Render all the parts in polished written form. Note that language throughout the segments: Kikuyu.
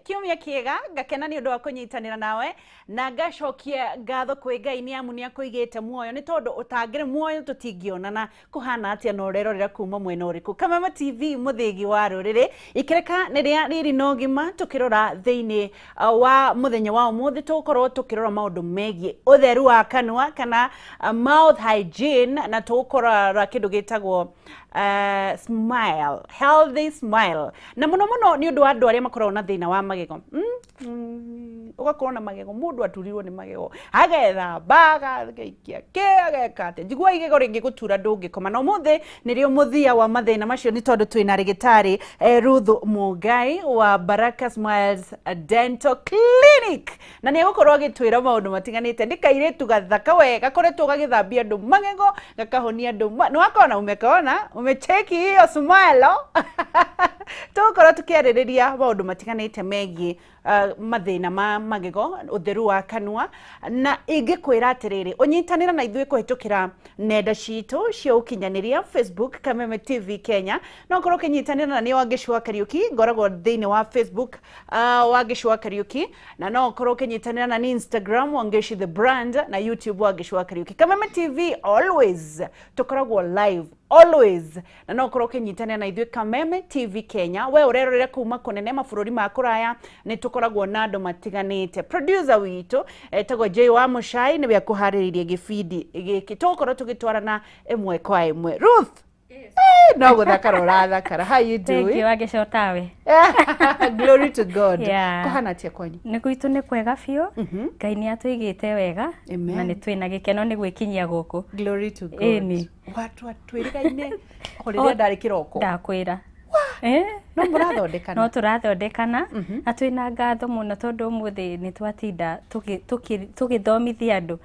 Kiumia kĩega, ngakena nĩ ũndũ wa kũnyitanĩra nawe na ngacokia ngatho kwĩ Ngai nĩ amu nĩ akũigĩte muoyo, nĩ tondũ ũtangĩrĩ muoyo tũtingĩonana. Kũhana atĩa na ũrerorera kuma mwena ũrĩkũ? Kameme TV, mũthĩgi wa rũrĩrĩ, ikereka nĩ rĩa riri na ũgima. Tũkĩrora thĩinĩ wa mũthenya wa ũmũthĩ, tũgũkorwo tũkĩrora maũndũ megiĩ ũtheru wa kanua kana mouth hygiene, na tũgũkorora kĩndũ gĩtagwo smile, healthy smile, na mũno mũno nĩ ũndũ wa andũ arĩa makoragwo na thĩna wa magego. Ũgakorwo na magego, mũndũ aturirwo nĩ magego, agethamba, agaikia kĩ, ageka atĩa, njigua igego rĩngĩ gũtura ndũngĩkoma. Na ũmũthĩ nĩrĩo mũthia wa mathĩna macio, nĩ tondũ twĩna rĩgĩtarĩ Ruth Mũngai wa Baraka Smiles Dental Clinic, na nĩ egũkorwo agĩtwĩra maũndũ matiganĩte. Nĩ kairĩtu gathaka we gakoretwo gagĩthambia andũ magego, gakahonia andũ nĩ wakona, umekaona, umecheki hiyo smile. Tũgũkorwo tũkĩarĩrĩria maũndũ matiganĩte megiĩ mathĩna ma magego, ũtheru wa kanua, na ingĩkwĩra atĩrĩrĩ, ũnyitanĩra na ithuĩ kũhĩtũkĩra nenda citũ cia ũkinyanĩria, Facebook Kameme TV Kenya, no ũkorwo ũkĩnyitanĩra na niĩ Wangeci wa Kariũki, ngoragwo thĩinĩ wa Facebook Wangeci wa Kariũki, na no ũkorwo ũkĩnyitanĩra na niĩ Instagram Wangeci the brand, na YouTube Wangeci wa Kariũki. Kameme TV always tũkoragwo live always, na no ũkorwo ũkĩnyitanĩra na ithuĩ Kameme TV Kenya. We ũrerorera kuma kũnene mabũrũri ma kũraya, nĩ tũkoragwo na andũ matiganĩte. Producer witũ etagwo J wa Mũcai, nĩwe akũharĩrĩirie gĩbindi gĩkĩ. Tũgũkorwo tũgĩtwarana ĩmwe kwa ĩmwe. Ruth, no gũthakara ũrathakara. How you Thank you, doing? Wangeci tawe. Glory to God. Yeah. Kũhana atĩa kwanyu? Nĩ gwitũ nĩ kwega biũ. Ngai nĩ atũigĩte wega. Amen. Na nĩ twĩna gĩkeno nĩ gwĩkinyia gũkũ. Glory to God. Ĩni. Watu twĩrĩgaine o rĩrĩa ndarĩ kĩroko. Ndakwĩra. No mũrathondekana. No tũrathondekana na twĩna ngatho mũno tondũ ũmũthĩ nĩ twatinda tũgĩthomithia andũ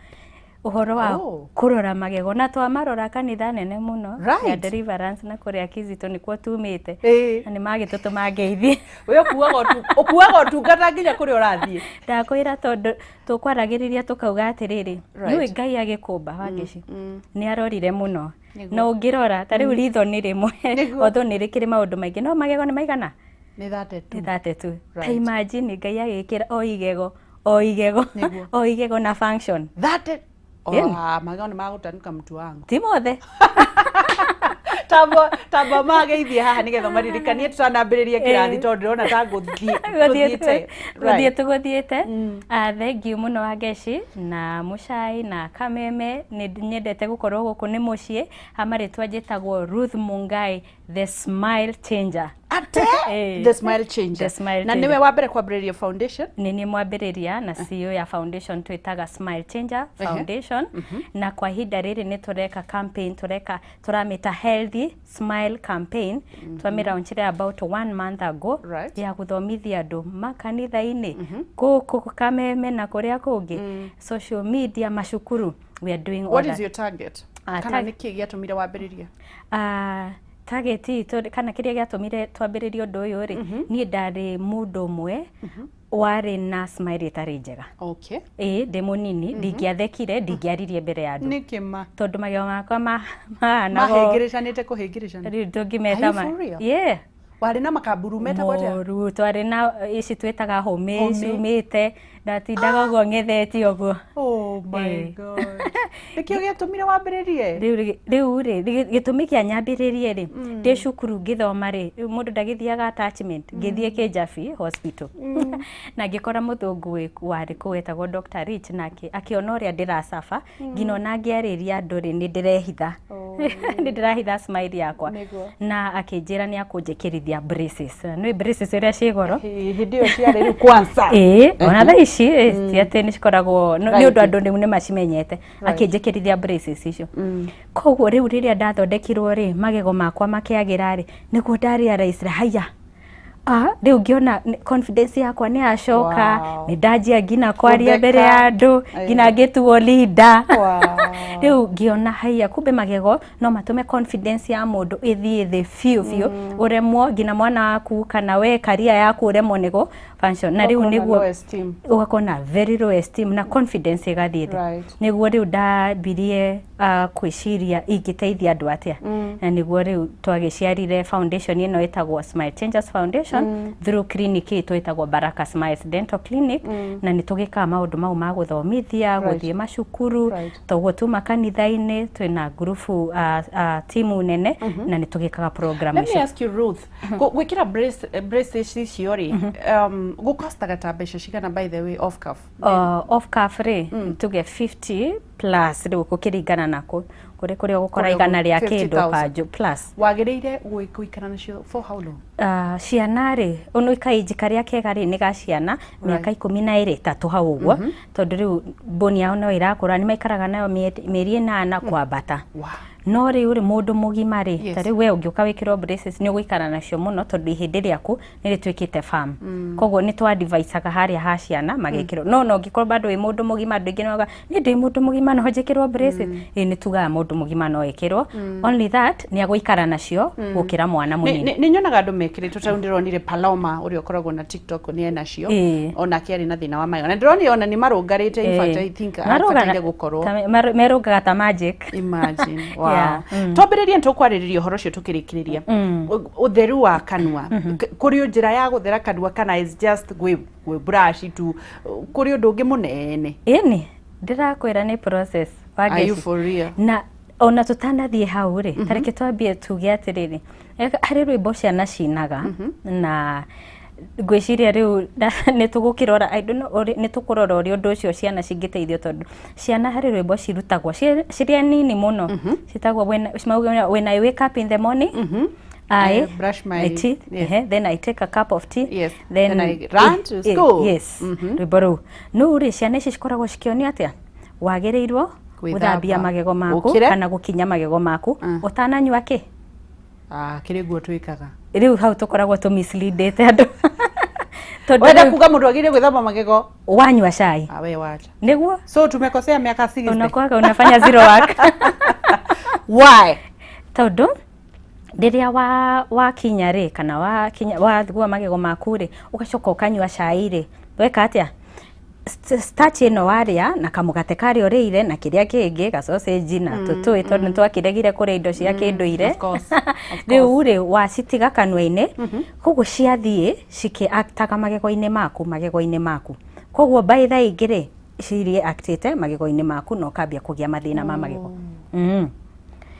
ũhoro wa kũrora magego, na twamarora kanitha nene mũno ya Deliverance na kũrĩa Kizito nĩkuo tumĩte, na nĩ magĩtũtũma ngeithi. We ũkuaga ũtungata nginya kũrĩa ũrathiĩ. Ndakwĩra, tondũ tũkwaragĩrĩria tũkauga atĩrĩrĩ, nĩũĩ Ngai agĩkũmba, Wangeci, nĩ arorire mũno, na ũngĩrora ta rĩu ritho nĩ rĩmwe, although nĩ rĩkĩrĩ maũndũ maingĩ, no magego nĩ maigana? Nĩ 32. Nĩ 32. Ta imagine Ngai agĩkĩra o igego o igego o igego na function. 30. Ĩni. Oh, magego nĩ magũtanuka mtu wangu. Ti mothe. Tamba tamba mageithie haha nĩgetha maririkanie tũtanambĩrĩria kĩrathi, tondũ ndĩrona ta ngũthiĩ gũthiĩ tũthiĩte. Gũthiĩ tũgũthiĩte. Thank you mũno Wangeci na Mũcai na Kameme, nĩ nyendete gũkorwo gũkũ, nĩ mũciĩ. Ha marĩtwa njĩtagwo Ruth Mungai, the smile changer. Ate? The smile changer. The smile Na changer. nĩwe wa mbere kwambĩrĩria foundation. Nĩ niĩ mwambĩrĩria na CEO ya foundation twĩtaga Smile Changer Foundation, na kwa ihinda rĩrĩ nĩ tũreka campaign, tũreka tũramĩta Healthy Smile Campaign. Twamĩlaunchire about one month ago, ya gũthomithia andũ makanitha-inĩ gũkũ Kameme na kũrĩa kũngĩ, social media, macukuru. We are doing all What that. is your target? Ah, Kana nĩkĩ gĩatũmire wambĩrĩrie? Ah, target itũ kana kĩrĩa gĩatũmire twambĩrĩrie ũndũ ũyũ rĩ, niĩ ndarĩ mũndũ ũmwe warĩ na smile ĩtarĩ njega. Ĩĩ, ndĩ mũnini ndingĩathekire, ndingĩaririe mbere ya andũ, Nĩkĩ ma? Tondũ magego makwa mahanaga Mahĩngĩrĩcanĩte kũhĩngĩrĩcana. Rĩu tũngĩmeta Are you for real? Yeah. Warĩ na makamburu metagwo atĩa? Moru, twarĩ na ici twĩtaga hũmĩ. Hũmĩ. Ciumĩte, ndatindaga ũguo ng'ethetie ũguo. Oh my God, nĩkĩo gĩatũmire wambĩrĩrie? Rĩu rĩ, gĩtũmi kĩa nyambĩrĩrie rĩ, ndĩ cukuru ngĩthoma rĩ, rĩu mũndũ ndagĩthiaga attachment, ngĩthiĩ Kĩnjabi Hospital na ngĩkora mũthũngũ warĩ kũu wetagwo Dr. Rich, nake akĩona ũrĩa ndĩracaba, nginya ona ngĩarĩria andũ rĩ, nĩ ndĩrehitha, nĩ ndĩrahitha smile yakwa. Na akĩnjĩra nĩ akũnjĩkĩrithia braces. Nĩ braces ũrĩa ciĩ goro. Hĩndĩ ĩyo ciarĩ rĩu kwanza. Ĩĩ, ona thaa ici ti atĩ nĩ cikoragwo nĩ ũndũ Right. andũ rĩu nĩ macimenyete. Akĩnjĩkĩrithia braces icio, koguo rĩu rĩrĩa ndathondekirwo rĩ, magego makwa makĩagĩra rĩ, nĩguo ndarealize haya, rĩu ngĩona confidence yakwa nĩ yacoka. Nĩ ndanjia nginya kwaria mbere ya andũ, nginya ngĩtuo leader. Rĩu ngĩona haiya, kumbe magego no matũme confidence ya mũndũ ĩthiĩ thĩ biũ biũ, ũremwo nginya mwana waku kana we career yaku ũremwo nĩgo function. Na rĩu Ũgakorwo na nĩguo low esteem. Ũgakorwo na very low esteem na confidence ĩgathiĩ thĩ. Nĩguo rĩu ndambirie. Kwĩciria ingĩteithia andũ atĩa, na nĩguo rĩu twagĩciarire foundation ĩno ĩtagwo Smile Changers Foundation through clinic itũ ĩtagwo Baraka Smiles Dental Clinic, na nĩ tũgĩkaga maũndũ mau ma gũthomithia, gũthiĩ macukuru, toguo tuma kanitha-inĩ twĩna ngurubu, timu nene, na nĩ tũgĩkaga program Let me icio. ask you, Ruth, gwĩkĩra braces icio rĩ, gũkostaga ta mbeca cigana, by the way, off cuff? Off cuff rĩ, tuge 50 plus rĩu, gũkĩringana na kũrĩ kũrĩa ũgũkora Kũrĩa 100 rĩa kĩndũ 50,000. kanjũ plus. Wagĩrĩire gũikara nacio for how long? Ciana rĩ, ũno kainji karĩa kega rĩ, nĩ ga ciana mĩaka 12, 3 hau ũguo, tondũ rĩu mbũni yao no ĩrakũra, nĩ maikaraga nayo mĩeri 8 kwambata. No rĩu rĩ, mũndũ mũgima rĩ, ta rĩu we ũngĩũka wĩkĩrwo braces, nĩ ũgũikara nacio mũno, tondũ ihĩndĩ rĩaku nĩ rĩtuĩkĩte firm. Koguo nĩ twadvisaga harĩa ha ciana magekĩrwo, no ũngĩkorwo bado wĩ mũndũ mũgima, andũ aingĩ nĩ niĩ ndĩ mũndũ mũgima no njĩkĩrwo braces? Ĩĩ, nĩ tugaga mũndũ mũgima no ĩkĩrwo, only that nĩ agũikara nacio gũkĩra mwana mũnini. Nĩ nyonaga andũ mekĩrĩtwo, ta rĩu ndĩronire Paloma ũrĩa ũkoragwo na TikTok nĩ enacio. Onake arĩ na thĩna wa magego, na ndĩronire ona nĩ marũngarĩte. In fact, I think abataire gũkorwo Merũngaga ta magic. Imagine, wow. Yeah. Twambĩrĩrie, nĩtũkwarĩrĩria ũhoro ũcio tũkĩrĩkĩrĩria. Ũtheru wa kanua, kũrĩ njĩra ya gũthera kanua kana is just gwĩ brush tu? Kũrĩ ũndũ ũngĩ mũnene? Ĩni, ndĩrakwĩra nĩ process. Are you Wangeci. for real? Na ona tũtanathiĩ hau rĩ, ta reke twambie tuge atĩrĩrĩ, harĩ rwĩmbo ciana cinaga, na ngwĩciria rĩu nĩ tũgũkĩrora, I don't know, nĩ tũkũrora ũrĩa ũndũ ũcio ciana cingĩteithio, tondũ ciana harĩ rwĩmbo cirutagwo cirĩa nini mũno, citagwo maugaga, "When I wake up in the morning, I I brush my teeth, then I take a cup of tea, Then I run to school." Yes, rwĩmbo rũu no rĩ, ciana ici cikoragwo cikĩonio atĩa wagĩrĩirwo Gwĩthamba. gũthambia magego maku Ũkĩre. kana gũkinya magego maku ũtananyua kĩ. Ah, kĩrĩ guo twĩkaga. Rĩu hau tũkoragwo tũ misleadĩte andũ, tondũ Wenda rĩu kuga mũndũ agĩrĩire gwĩthamba magego wanyua cai. Ah, we wacha. Nĩguo. So tumekosea miaka 60. Unakuwaga unafanya zero work. Why? Tondũ rĩrĩa wa wakinya rĩ, kana wakinya wathugua magego maku rĩ, ũgacoka ũkanyua cai rĩ, weka atĩa? Starch ĩno warĩa na kamũgate karĩa ũrĩire na kĩrĩa kĩngĩ, gacocenji na tũtũĩ, tondũ nĩtwakĩregire kũrĩa indo cia kĩndũire. Of course, of Rĩu rĩ, wacitiga kanua-inĩ, koguo ciathiĩ cikĩaktaga magego-inĩ maku, koguo by thaa ingĩ rĩ, cireactĩte magego-inĩ maku na ũkambia kũgĩa mathĩna ma magego.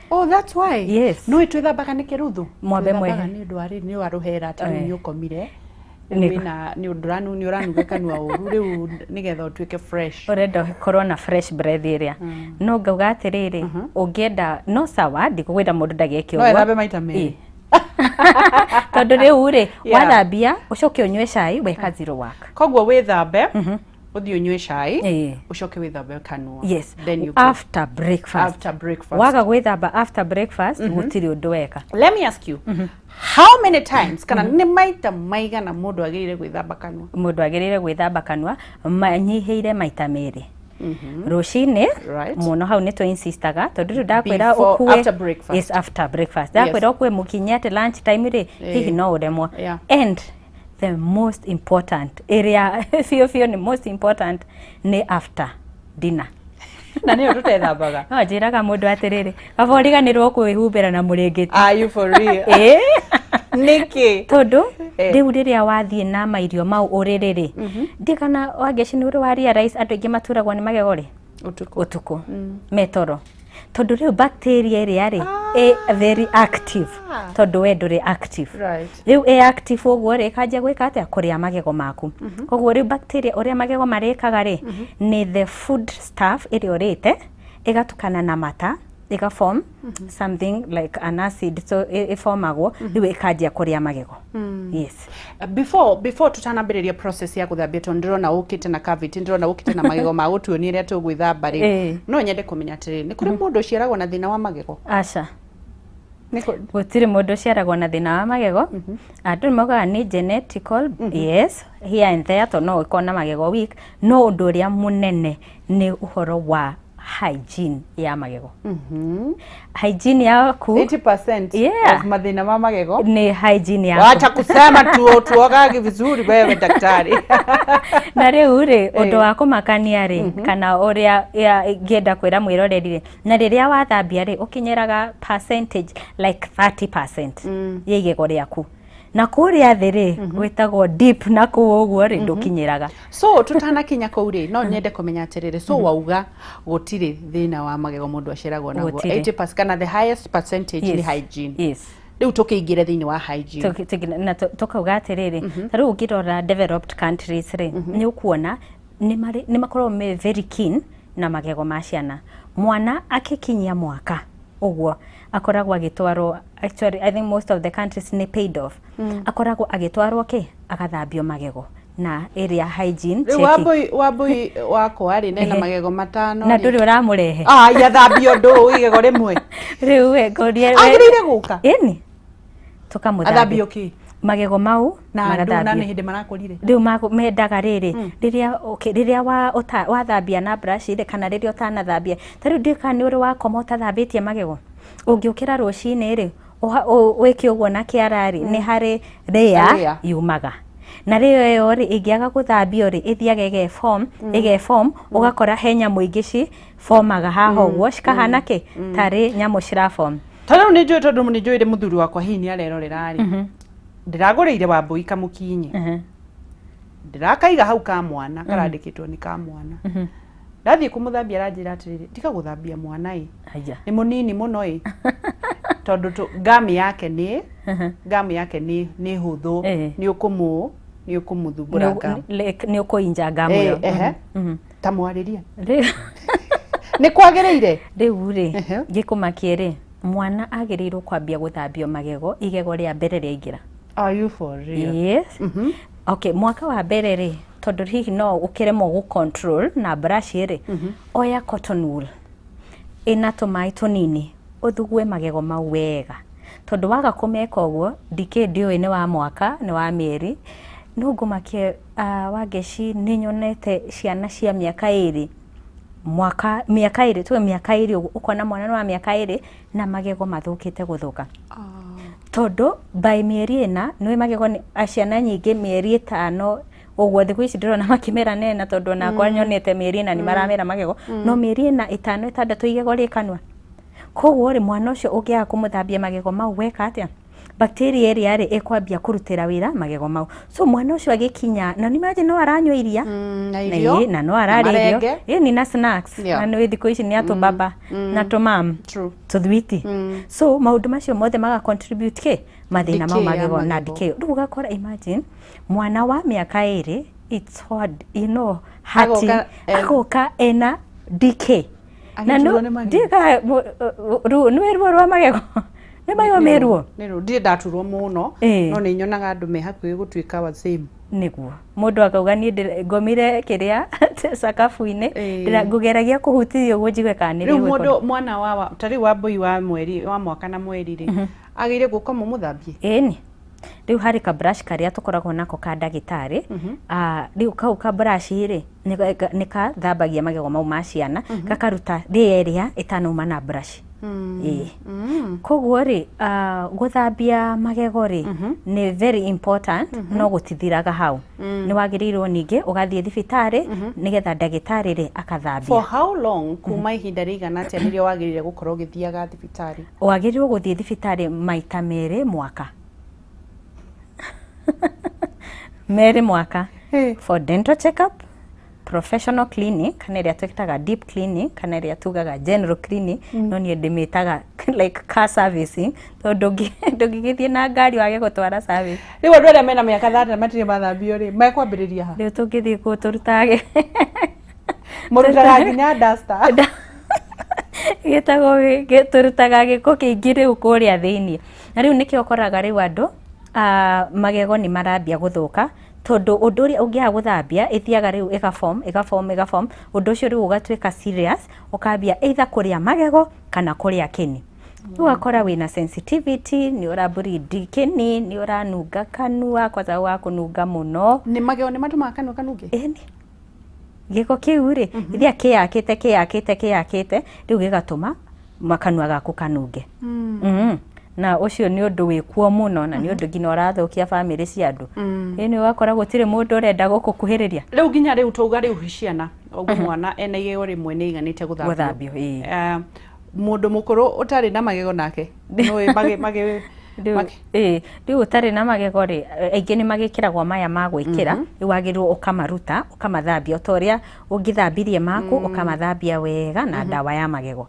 Oh, that's why. Yes. No twĩthambaga nĩkĩ, Ruthu? Mwambe Twĩthambaga mwehe. nĩ ũndũ wa rĩrĩ, nĩ wa rũhera, atĩ rĩu nĩ ũkomire. Nĩ- Wĩna nĩ ũndũ nĩ ũranuga kanua ũru, rĩu nĩgetha ũtuĩke fresh. Ũrenda ũkorwo na fresh breath ĩrĩa, no ngauga atĩrĩrĩ, ũngĩenda no sawa, ndikũgwĩra mũndũ ndageke No ũguo. ethambe maita merĩ. Ĩ. Tondũ rĩu rĩ, wathambia ũcoke ũnyue cai, weka zero work. Koguo wĩthambe, ũthiĩ ũnyue cai, ũcoke wĩthambe kanua. Yes. Then you go. After breakfast. After breakfast. Waga gwĩthamba after breakfast, gũtirĩ ũndũ weka. Let me ask you, how many times, kana nĩ maita maigana mũndũ agĩrĩire gwĩthamba kanua? Mũndũ agĩrĩire gwĩthamba kanua manyihĩire maita merĩ rũcinĩ mũno. Hau nĩ tũ-insistaga, tondũ rĩu ndakwĩra Before- ũkue after breakfast. Yes, after breakfast. Ndakwĩra ũkue mũkinye atĩ lunch time rĩ, hihi no ũremwo. And the most important ĩrĩa biũ biũ nĩ most important nĩ after dinner. Na nĩyo tũtethambaga. No njĩraga mũndũ atĩrĩrĩ, kaba ũriganĩrwo kwĩhumbĩra na mũrĩngĩti. Are you for real? Ĩĩ. Nĩkĩ? Tondũ rĩu rĩrĩa wathiĩ na mairio mau ũrĩrĩ rĩ, ndigana wangeci, nĩ ũrĩ wa realize andũ aingĩ maturagwo nĩ magego rĩ Ũtukũ. Ũtukũ metoro, tondũ rĩu bacteria ĩrĩa rĩ ĩ very active, tondũ we ndũrĩ active. Rĩu ĩ active ũguo rĩ, ĩkanjia gwĩka atĩa? Kũrĩa magego maku. Koguo rĩu bacteria, ũrĩa magego marĩkaga rĩ, nĩ the food stuff ĩrĩa ũrĩte ĩgatukana na mata, ĩga form something like an acid, so ĩfomagwo rĩu ĩkanjia kũrĩa magego. Yes. Before tutanambĩrĩria process ya gũthambia, tondũ ndĩrona ũkĩte na cavity, ndĩrona ũkĩte na magego ma gũtuonia ũrĩa tũgwĩthamba rĩ, no nyende kũmenya atĩrĩrĩ, nĩ kũrĩ mũndũ ũciaragwo na thĩna wa magego? Aca. Nĩ kũ- Gũtirĩ mũndũ ũciaragwo na thĩna wa magego. Andũ nĩ maugaga nĩ genetical, yes, here and there, tondũ no ũkorwo na magego weak, no ũndũ ũrĩa mũnene nĩ ũhoro wa Hygiene ya magego, hygiene yaku. 80% Yeah. of mathĩna ma magego Nĩ hygiene yaku. Wacha kusema tu tuogage vizuri wewe daktari. Na rĩu rĩ, ũndũ wa kũmakania rĩ, kana ũrĩa ingĩenda kwĩra mwĩroreri rĩ, na rĩrĩa wathambia rĩ, ũkinyĩraga percentage like 30% ya igego rĩaku, na kũrĩa thĩ rĩ, gwĩtagwo deep, na kũu ũguo rĩ, ndũkinyĩraga. So tutanakinya kũu rĩ, no nyende kũmenya atĩrĩrĩ, so wauga gũtirĩ thĩna wa magego mũndũ aceragwo naguo? Gũtirĩ. 80% kana the highest percentage nĩ hygiene. Yes. Rĩu tũkĩingĩre thĩinĩ wa hygiene. Na tũkauga atĩrĩrĩ, ta rĩu ũngĩrora developed countries rĩ, nĩ ũkuona nĩ makoragwo me very keen na magego ma ciana. Mwana akĩkinyia mwaka ũguo akoragwo agĩtwarwo, actually I think most of the countries nĩ paid off, akoragwo agĩtwarwo kĩ, agathambio magego na ĩrĩa hygiene Rĩu checking. Wambui wakwa rĩ, nena magego 5 Na rĩ. Ndũrĩ ũramũrehe? Ah, yathambio ndũ igego rĩmwe. Rĩu we ngũrie. Agĩrĩire gũka? Ĩni, tũkamũthambia. Athambio kĩ? Magego mau. Na ndũ na Magathambio. nĩ hĩndĩ marakũrire. Rĩu mendaga rĩrĩ, rĩrĩa, okay, rĩrĩa wathambia na brush rĩ, kana rĩrĩa ũtanathambia, ta rĩu ndiũĩ kana nĩ ũrĩ wakoma ũtathambĩtie magego, ũngĩũkĩra rũcinĩ rĩ, wĩke ũguo na kĩara rĩ, nĩ harĩ Layer. layer yumaga, na rĩo ĩyo rĩ, ĩngĩaga gũthambio rĩ, ĩthiaga ĩgeform, ĩgeform, ũgakora he nyamũ ingĩ ci formaga haha ũguo, cikahana kĩ, tarĩ nyamũ ciraform. Ta rĩu nĩ njũĩ, tondũ nĩ njũĩ mũthuri wakwa hihi nĩ arerorera rĩ, ndĩragũrĩire Wambui kamũkinye, ndĩrakaiga hau ka mwana, karandĩkĩtwo nĩ ka mwana. Ndathiĩ kũmũthambia, aranjĩra atĩrĩrĩ, tiga gũthambia mwana ĩ, Aya. nĩ mũnini mũno ĩ, tondũ ngamu yake nĩ ngamu yake nĩ hũthũ. Nĩ ũkũmũthumbũra ngamu. Nĩ ũkũinja ngamu ĩyo. Ehe. Ta mwarĩrie Rĩu nĩ kwagĩrĩire. Rĩu rĩ, gĩkũmakie rĩ, mwana agĩrĩirwo kwambia gũthambio magego igego rĩa mbere rĩaingĩra. Are you for real? Yes. Okay, mwaka wa mbere rĩ, tondũ hihi no ũkĩremwo gũ control na brush rĩ, oya cotton wool ĩna tũmaĩ tũnini, ũthugue magego mau wega, tondũ waga kũmeka ũguo, ndikĩ ndiũĩ nĩ wa mwaka, nĩ wa mĩeri, no ngũmakie. Wangeci, nĩ nyonete ciana cia mĩaka 2, mwaka, mĩaka 2, tuge mĩaka 2 ũguo, ũkona mwana nĩ wa mĩaka 2 na magego mathũkĩte gũthũka, tondũ by mĩeri 4 nĩ magego ciana nyingĩ mĩeri 5 ũguo, thikũ ici ndĩrona makĩmera nena, tondũ onakwa nyonete mĩeri 4 nĩ maramera magego, no mĩeri 4, 5, 6, igego rĩ kanua. Koguo rĩ, mwana ũcio ũngĩaga kũmũthambia magego mau, weka atĩa? Bacteria ĩrĩa rĩ, ĩkwambia kũrutĩra wĩra magego mau. So mwana ũcio agĩkinya, na nĩ imagine, no aranyua iria na na irio, na no ararĩa irio. marenge. Ĩni, na snacks. Na nĩ thikũ ici nĩ atũbaba na tũmam tũthwiti. So maũndũ macio mothe maga contribute kĩ, mathĩna mau Decay ya magego na magego. Decay. Rĩu ũgakora, imagine mwana wa mĩaka 2, it's hard hurting. Agoka, Agoka ena decay na Agĩturwo nĩ magego. Ndiga nĩ ruo rwa magego, nĩ magego me ruo. Nĩ ruo, ndirĩ ndaturwo mũno, no nĩ nyonaga andũ me hakuhĩ gũtuĩka wa same. Nĩguo mũndũ akauga niĩ ngomire kĩrĩa sakafu-inĩ. Ngũgeragia kũhutithia ũguo njigue kana nĩ Rĩu rĩgwĩkwo. Mũndũ mwana wa ta rĩu Wambui wa mweri wa mwaka na mweri rĩ, agĩrĩire gũka mũmũthambie? Ĩni, rĩu harĩ ka brush karĩa tũkoragwo nako ka ndagĩtarĩ. Ah, rĩu kau ka brush rĩ, nĩ kathambagia magego mau ma ciana, gakaruta rĩa ĩrĩa ĩtanauma na brush. Ĩĩ. Koguo rĩ, gũthambia magego rĩ, nĩ very important, no gũtithiraga hau. Nĩ wagĩrĩirwo ningĩ ũgathiĩ thibitarĩ nĩgetha ndagĩtarĩ rĩ akathambia. For how long, kuma ihinda rĩigana atĩa nĩrĩo wagĩrĩire gũkorwo ũgĩthiaga thibitarĩ? Wagĩrĩirwo gũthiĩ thibitarĩ maita merĩ mwaka, merĩ mwaka, for dental checkup, professional cleaning, kana ĩrĩa twĩtaga deep cleaning, kana ĩrĩa tugaga general cleaning, no niĩ ndĩmĩtaga like car servicing, tondũ ndũngĩgĩthiĩ na ngari wage gũtwara service. Rĩu andũ arĩa mena mĩaka 30 matirĩ mathambio rĩ, mekwambĩrĩria ha? Rĩu tũngĩthiĩ kũu tũrutage Mũrutaga nginya duster? Gĩtagwo tũrutaga gĩko kĩingĩ rĩu kũrĩa thĩiniĩ, na rĩu nĩkĩo ũkoraga rĩu andũ magego nĩ marambia gũthũka, tondũ ũndũ ũrĩa ũngĩaga gũthambia, ĩthiaga rĩu ĩgaform, ĩgaform, ĩgaform, ũndũ ũcio rĩu ũgatuĩka serious, ũkambia either kũrĩa magego kana kũrĩa kĩni. Rĩu ũgakora wĩna sensitivity, nĩ ũrableed kĩni, nĩ ũranunga kanua, kwanza wa kũnunga mũno. Nĩ magego nĩ matũmaga kanua kanunge? Ĩni. Gĩko kĩu rĩ, gĩthiaga kĩyakĩte kĩyakĩte kĩyakĩte, rĩu gĩgatũma makanua gaku kanunge. Na ũcio nĩ ũndũ wĩkuo mũno, na nĩ ũndũ nginya ũrathũkia bamĩrĩ cia andũ. Ĩĩ, ũgakora gũtirĩ mũndũ ũrenda gũkũkuhĩrĩria. Rĩu nginya rĩu tauga rĩu ciana ũguo, mwana ena igego rĩmwe nĩ aiganĩte gũthambio? Gũthambio, ĩĩ. Mũndũ mũkũrũ ũtarĩ na magego nake nĩũĩ mage Rĩu ĩĩ, rĩu ũtarĩ na magego rĩ, aingĩ nĩ magĩkĩragwo maya ma gwĩkĩra. Rĩu wagĩrĩirwo ũkamaruta, ũkamathambia o ta ũrĩa ũngĩthambirie maku, ũkamathambia wega na ndawa ya magego.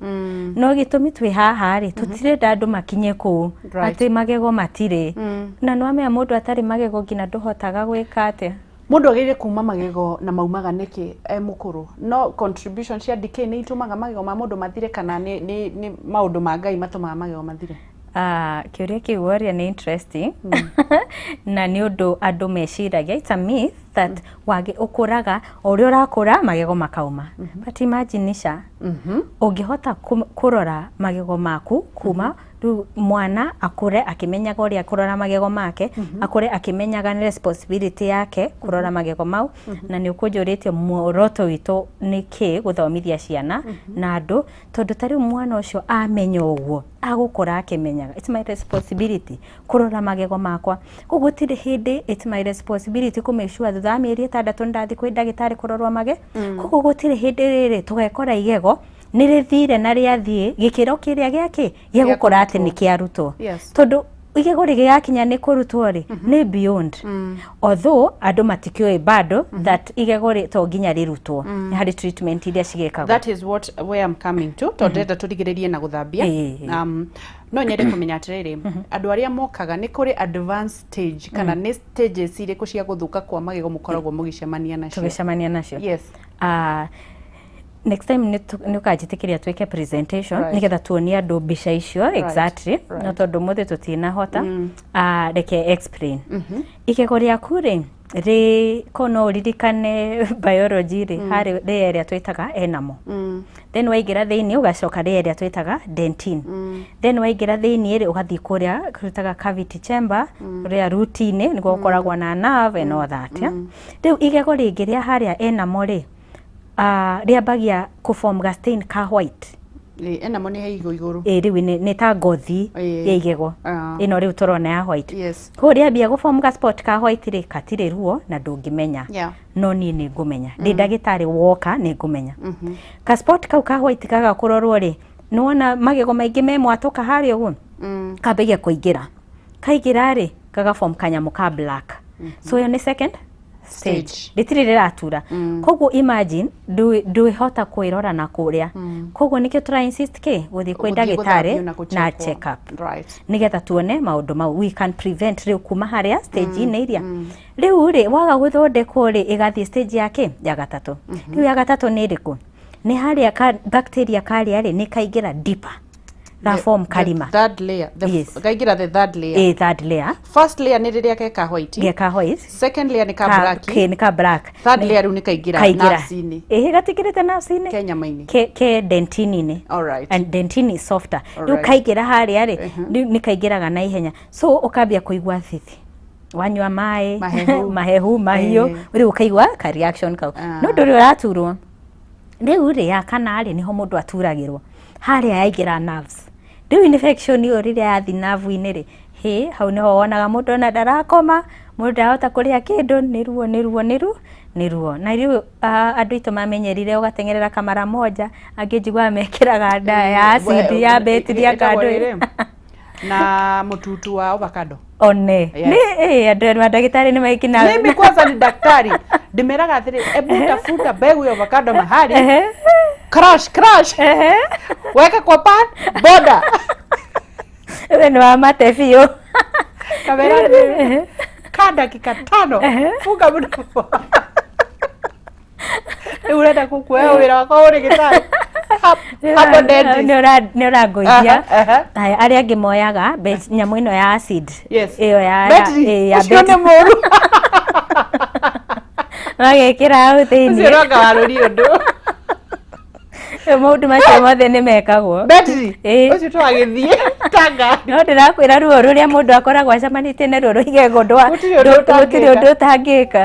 No gĩtũmi twĩ haha rĩ, tũtirenda andũ makinye kũu atĩ magego matirĩ. Na nĩwamenya mũndũ atarĩ magego nginya ndũhotaga gwĩka atĩa. Mũndũ agĩrĩire kuma magego na maumaga nĩkĩ e mũkũrũ? No contribution cia decay nĩ itũmaga magego ma mũndũ mathire, kana nĩ maũndũ ma Ngai matũmaga magego mathire? Ah, kĩũria kĩu woria nĩ interesting, na nĩ ũndũ andũ meciragia, it's a myth that wage ũkũraga, o ũrĩa ũrakũra magego makauma. But imagine, Nisha, ũngĩhota kũrora magego maku kuma rĩu, mwana akũre akĩmenyaga ũrĩa kũrora magego make, akũre akĩmenyaga nĩ responsibility yake kũrora magego mau. Na nĩ ũkũnjũrĩtie muoroto witũ nĩ kĩ, gũthomithia ciana na andũ, tondũ ta rĩu mwana ũcio amenya ũguo, agũkũra akĩmenyaga it's my responsibility kũrora magego makwa. Koguo gũtirĩ hĩndĩ, it's my responsibility kũ make sure thutha wa mĩeri 6 nĩ ndathiĩ kwĩ ndagĩtarĩ kũrorwo mage. Koguo gũtirĩ hĩndĩ rĩrĩ tũgekora igego nĩ rĩthire na rĩathiĩ gĩkĩro kĩrĩa gĩakĩ gĩa gũkora atĩ nĩ kĩarutwo. Tondũ igego rĩgĩgakinya nĩ kũrutwo rĩ, nĩ beyond. Although andũ matikĩũĩ bado that igego rĩ to nginya rĩrutwo, nĩ harĩ treatment iria cigĩkagwo. That is what where I'm coming to, tondũ ndĩrenda tũrigĩrĩrie na gũthambia. No nyende kũmenya atĩrĩrĩ, andũ arĩa mokaga, nĩ kũrĩ advanced stage kana nĩ stages irĩkũ cia gũthũka kwa magego mũkoragwo mũgĩcemania nacio? Tũgĩcemania nacio. Yes. Next time nĩ ũkanjĩtĩkĩria twĩke presentation, nĩgetha tuonie andũ mbica icio exactly. No tondũ mũthĩ tũtinahota, reke explain. Igego rĩaku rĩ, rĩ ko no ũririkane biology rĩ, harĩ layer ĩrĩa twĩtaga enamel. Then waingĩra thĩinĩ ũgacoka layer ĩrĩa twĩtaga dentin. Then waingĩra thĩinĩ rĩ, ũgathiĩ kũrĩa twĩtaga cavity chamber, kũrĩa root-inĩ nĩguo gũkoragwo na nerve and all that, yeah? Rĩu igego rĩngĩ rĩa harĩa enamel rĩ, rĩambagia kũform ga stain ka white. Ĩ, enamel nĩ he igũ igũrũ. Ĩ, rĩu nĩ ta ngothi ya igego ĩno rĩu tũrona ya white. Koguo rĩambia gũform ga spot ka white rĩ, katirĩ ruo na ndũngĩmenya. No niĩ nĩ ngũmenya, ndĩ ndagĩtarĩ, woka nĩ ngũmenya ka spot kau ka white kaga kũrorwo rĩ, nĩwona magego maingĩ me mwatũka harĩa ũguo, kambagia kũingĩra. Kaingĩra rĩ, gagaform kanyamũ ka black. So ĩyo nĩ second stage. Stage. Rĩtirĩ rĩratura. Koguo imagine ndwĩhota kwĩrora na kũrĩa. Koguo nĩkĩo tũra insist kĩ gũthiĩ kwĩ Gũthiĩ ndagĩtarĩ gũthambio na na gũcheckwo. Check up, nĩgetha tuone maũndũ mau, we can prevent rĩu kuma harĩa stage-inĩ iria. Rĩu rĩ, waga gũthondekwo rĩ, ĩgathiĩ stage ya kĩ, ya gatatũ. Rĩu ya gatatũ nĩ ĩrĩkũ? Nĩ harĩa ka bacteria karĩa rĩ, nĩ kaingĩra deeper, ga form karima. The third layer. The Yes. Kaingĩra the third layer. Ĩ, third layer. First layer nĩ rĩrĩa ke ka white. Geka white. Second layer nĩ ka black. Ke nĩ ka black. Third layer rĩu nĩ kaingĩra Kaingĩra. nerves-inĩ. Ĩhĩ, gatikĩrĩte nerves-inĩ. Ke nyama-inĩ. Ke dentin-inĩ. And dentin is softer. Rĩu kaingĩra harĩa rĩ, rĩu nĩ kaingĩraga na ihenya, so ũkambia kũigua thithi wanyua maĩ. Mahehu. Mahehu mahiũ. Rĩu ũkaigua ka reaction kau. No ndũrĩ ũraturwo. Rĩu rĩ, ya kana rĩ, nĩho mũndũ aturagĩrwo, harĩa yaingĩra nerves. Rĩu infection ĩyo rĩrĩa yathi nerve-inĩ rĩ, hĩ, hau nĩho wonaga mũndũ ona ndarakoma, mũndũ ndarahota kũrĩa kĩndũ, nĩ ruo, nĩ ruo, nĩ ruo, nĩ ruo. Na rĩu andũ aitũ mamenyerire ũgateng'erera kamara moja, angĩ njiguaga mekĩraga ndawa ya acid ya betri ya Ĩtagwo kando. rĩrĩ, na mũtutu wa avocado. One. Yes. Nĩ andũ a ndagĩtarĩ nĩ maikina. Mimi kwanza ni daktari, ndimeraga atĩrĩ, ebu tafuta mbegu ya avocado mahali, crush crush, weka kwa pan boda. We nĩ wa mate biũ. Kamera atĩrĩ, kaa dakika 5, funga mdomo. Rĩu ũrenda kukuoya wĩra wakwa ũrĩ gĩtarĩ hapo dentist. Nĩ ũrangũithia. Aha, aha. Haya, arĩa angĩ moyaga nyamũ ĩno ya acid. Ĩyo ya Betri, ya ũcio nĩ betri. mũru. Magekĩra hau Ũcio thĩinĩ. no kawarũri ũndũ. Maũndũ macio mothe nĩ mekagwo. Betri, Ĩĩ. ũcio twagĩthiĩ tanga. No ndĩrakwĩra, ruo rũrĩa mũndũ akoragwo acemanĩtie naruo rwa igego Gũtirĩ ũndũ gũtirĩ ũtangĩka. ũndũ ũtangĩka.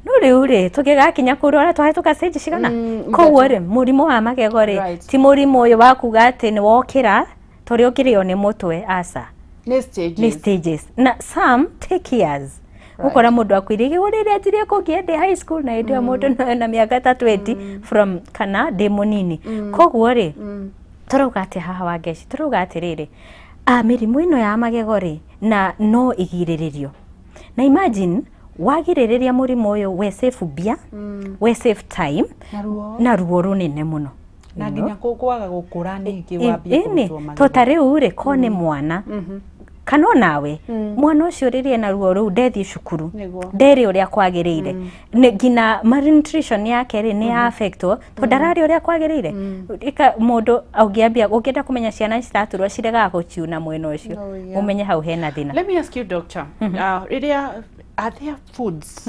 No Rĩu rĩ, tũngĩgakinya kũrwara twahĩtũka stage cigana? Koguo rĩ, mũrimũ wa magego rĩ, ti mũrimũ ũyũ wa kuga atĩ nĩ wokĩra torĩa ũngĩrĩo nĩ mũtwe, aca. Nĩ stages. Nĩ stages, na some take years. Ũkora mũndũ akwĩra igego rĩrĩa anjirie kũngĩa ndĩ high school, na hĩndĩ ĩyo mũndũ na mĩaka ta 20 from kana ndĩ mũnini. Koguo rĩ, tũrauga atĩ haha Wangeci, tũrauga atĩrĩrĩ, mĩrimũ ĩno ya magego rĩ, na no ĩgirĩrĩrio. Na imagine wagirĩrĩria mũrimũ ũyũ, we save mbia, we save time. Na ruo. Na ruo rũnene mũno. Na nginya kwaga gũkũra ningĩ wambie Ĩni kũrutwo to magego. Ta rĩu rĩ, ko nĩ mwana kana onawe, mwana ũcio rĩrĩa ena ruo rũu ndethiĩ cukuru, nderĩ ũrĩa kwagĩrĩire. Nĩ nginya malnutrition yake rĩ, nĩ affectwo tondũ ndararĩa ũrĩa kwagĩrĩire. Ika mũndũ ũngĩambia ũngĩenda kũmenya ciana ciraturwo ciregaga gũchiuna mwena ũcio, ũmenye hau hena thĩna. Let me ask you, doctor. Rĩrĩa, are there foods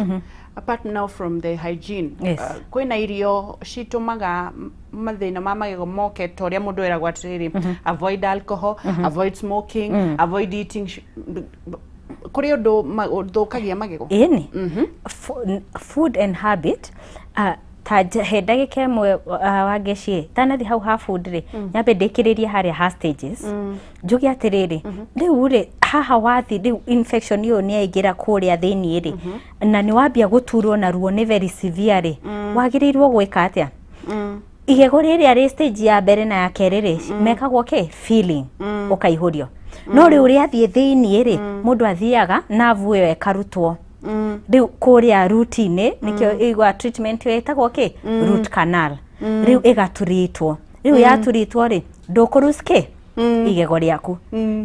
apart now from the hygiene? Yes. Kwĩna irio citũmaga mathĩna ma magego moke, ta ũrĩa mũndũ eragwo atĩrĩrĩ, avoid alcohol, avoid smoking, avoid eating kũrĩ ũndũ ũthũkagia magego? Ĩni food and habit, ta he ndagĩka ĩmwe, Wangeci, tanathi hau ha food rĩ, nyambe ndĩkĩrĩrie harĩa ha stages. Njuge atĩrĩrĩ, rĩu rĩ, haha wathi rĩu infection ĩyo nĩ yaingĩra kũrĩa thĩiniĩ rĩ, na nĩ wambia gũturwo na ruo nĩ very severe rĩ, wagĩrĩirwo gwĩka atĩa? Igego rĩrĩa rĩ stage ya mbere na ya kerĩ rĩ, mekagwo kĩ filling, ũkaihũrio. No rĩu rĩathiĩ thĩiniĩ rĩ, mũndũ athiaga nerve ĩyo ĩkarutwo rĩu kũrĩa root-inĩ. Nĩkĩo ĩigua treatment ĩyo ĩtagwo kĩ root canal. Rĩu ĩgaturitwo. Rĩu yaturitwo rĩ, ndũkũruci kĩ igego rĩaku.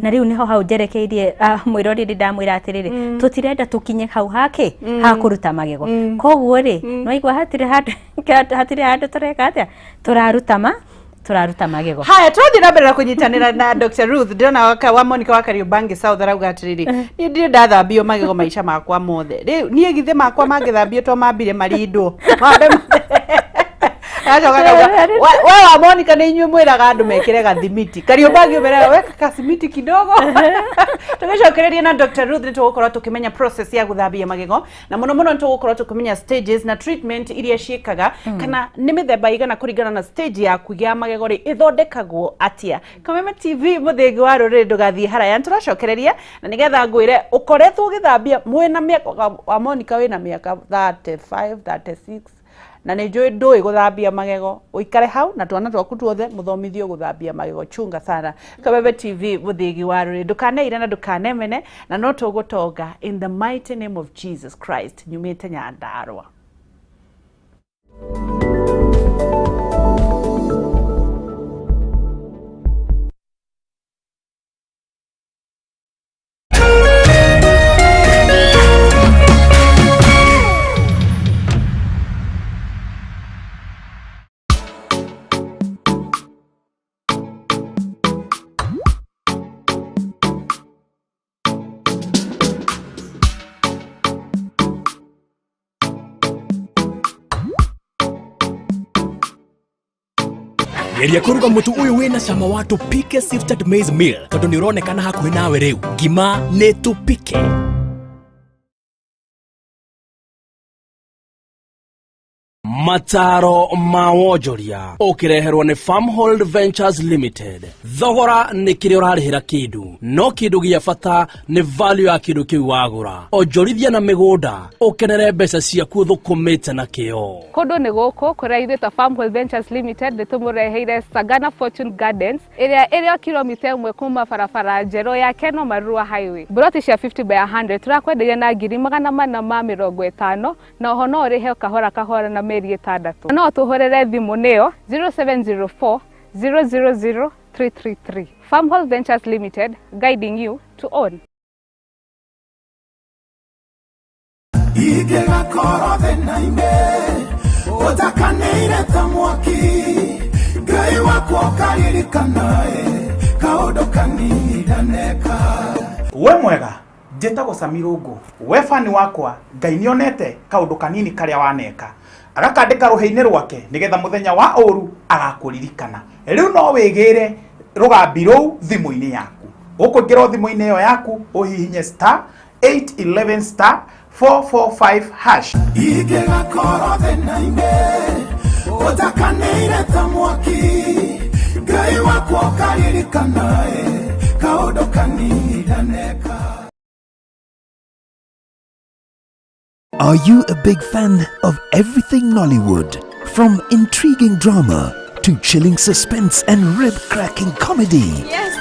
Na rĩu nĩho hau njerekeirie mwĩroreri. Ndamwĩra atĩrĩrĩ, tũtirenda tũkinye hau hakĩ ha kũruta magego. Koguo rĩ, nwaigua hatirĩ handũ tũreka atĩa, tũraruta magego. Haya, tũrathiĩ na mbere na kũnyitanĩra na Dr. Ruth. Ndĩrona wa Monica wa Kariobangi South arauga atĩrĩrĩ, niĩ ndirĩ ndathambio magego maica makwa mothe. Rĩu niĩ githĩ makwa mangĩthambio to mambire marindwo mambe? Agacoka akauga, we wa Monica, nĩ inyuĩ mwĩraga andũ mekĩre gathimiti Kariobangi, ũmeraga weka kasimiti kidogo. Tũgĩcokereria na Dr. Ruth, nĩ tũgũkorwo tũkĩmenya process ya gũthambia magego, na mũno mũno nĩ tũgũkorwo tũkĩmenya stages na treatment iria ciĩkaga, kana nĩ mĩthemba igana kũringana na stage yaku ya magego rĩ, ĩthondekagwo atĩa. Kameme TV, mũthĩgi wa rũrĩrĩ, ndũgathiĩ haraya, nĩ tũracokereria na nĩgetha ngwĩre ũkoretwo ũgĩthambia mwĩna mĩaka wa Monica, wĩna mĩaka 35, 36, na nĩ njũĩ ndũĩ gũthambia magego. Ũikare hau na twana twaku tuothe mũthomithio gũthambia magego. Chunga sana. Kameme TV, mũthĩgi wa rũrĩrĩ, ndũkaneire na ndũkanemene, na no tũgũtonga in the mighty name of Jesus Christ. Nyumĩte Nyandarũa. Geria kũruga mũtu ũyũ wĩna cama wa Tupike Sifted Maize Meal, tondũ nĩ ũronekana hakuhĩ nawe rĩu. Ngima nĩ Tupike. Mataro ma wonjoria ũkĩreherwo nĩ Farmhold Ventures Limited. Thogora nĩ kĩrĩa ũrarĩhĩra kĩndũ, no kĩndũ gĩa bata nĩ value ya kĩndũ kĩu wagũra. Onjorithia na mĩgũnda ũkenere mbeca ciaku ũthũkũmĩte na kĩo. Kũndũ nĩ gũkũ kũrĩa ithuĩ ta Farmhold Ventures Limited nĩ tũmũreheire Sagana Fortune Gardens, ĩrĩa ĩrĩ o kilomita 1 kuma barabara njerũ ya Keno Marua Highway. Mburoti cia 50 by 100 tũrakwenderia na 450,000, na oho no ũrĩhe kahora kahora na mĩeri 6. No tũhũrĩre thimũ nĩyo 0704 000 333. Farmhold Ventures Limited, guiding you to own. Ingĩgakorwo thĩna-inĩ ũtakanĩire ta mwaki, Ngai wakwa ũkaririkanae kaũndũ kanini ndaneka. We mwega, njĩtagwo Samirungu. We fani wakwa, Ngai nĩonete kaũndũ kanini karĩa waneka, agakandĩka rũhĩ-inĩ rwake nĩgetha mũthenya wa ũru agakũririkana. Rĩu no wĩgĩre rũgambi rũu thimũ-inĩ yaku. Ũkũingĩra o thimũ-inĩ ĩyo yaku, ũhihinye *811* 445 hash. Ingĩgakorwo thĩna-inĩ ũtakanĩire ta mwaki Ngai wakwa ũkaririkanae kaũndũ kanini ndaneka. Are you a big fan of everything Nollywood? From intriguing drama to chilling suspense and rib-cracking comedy. Yes,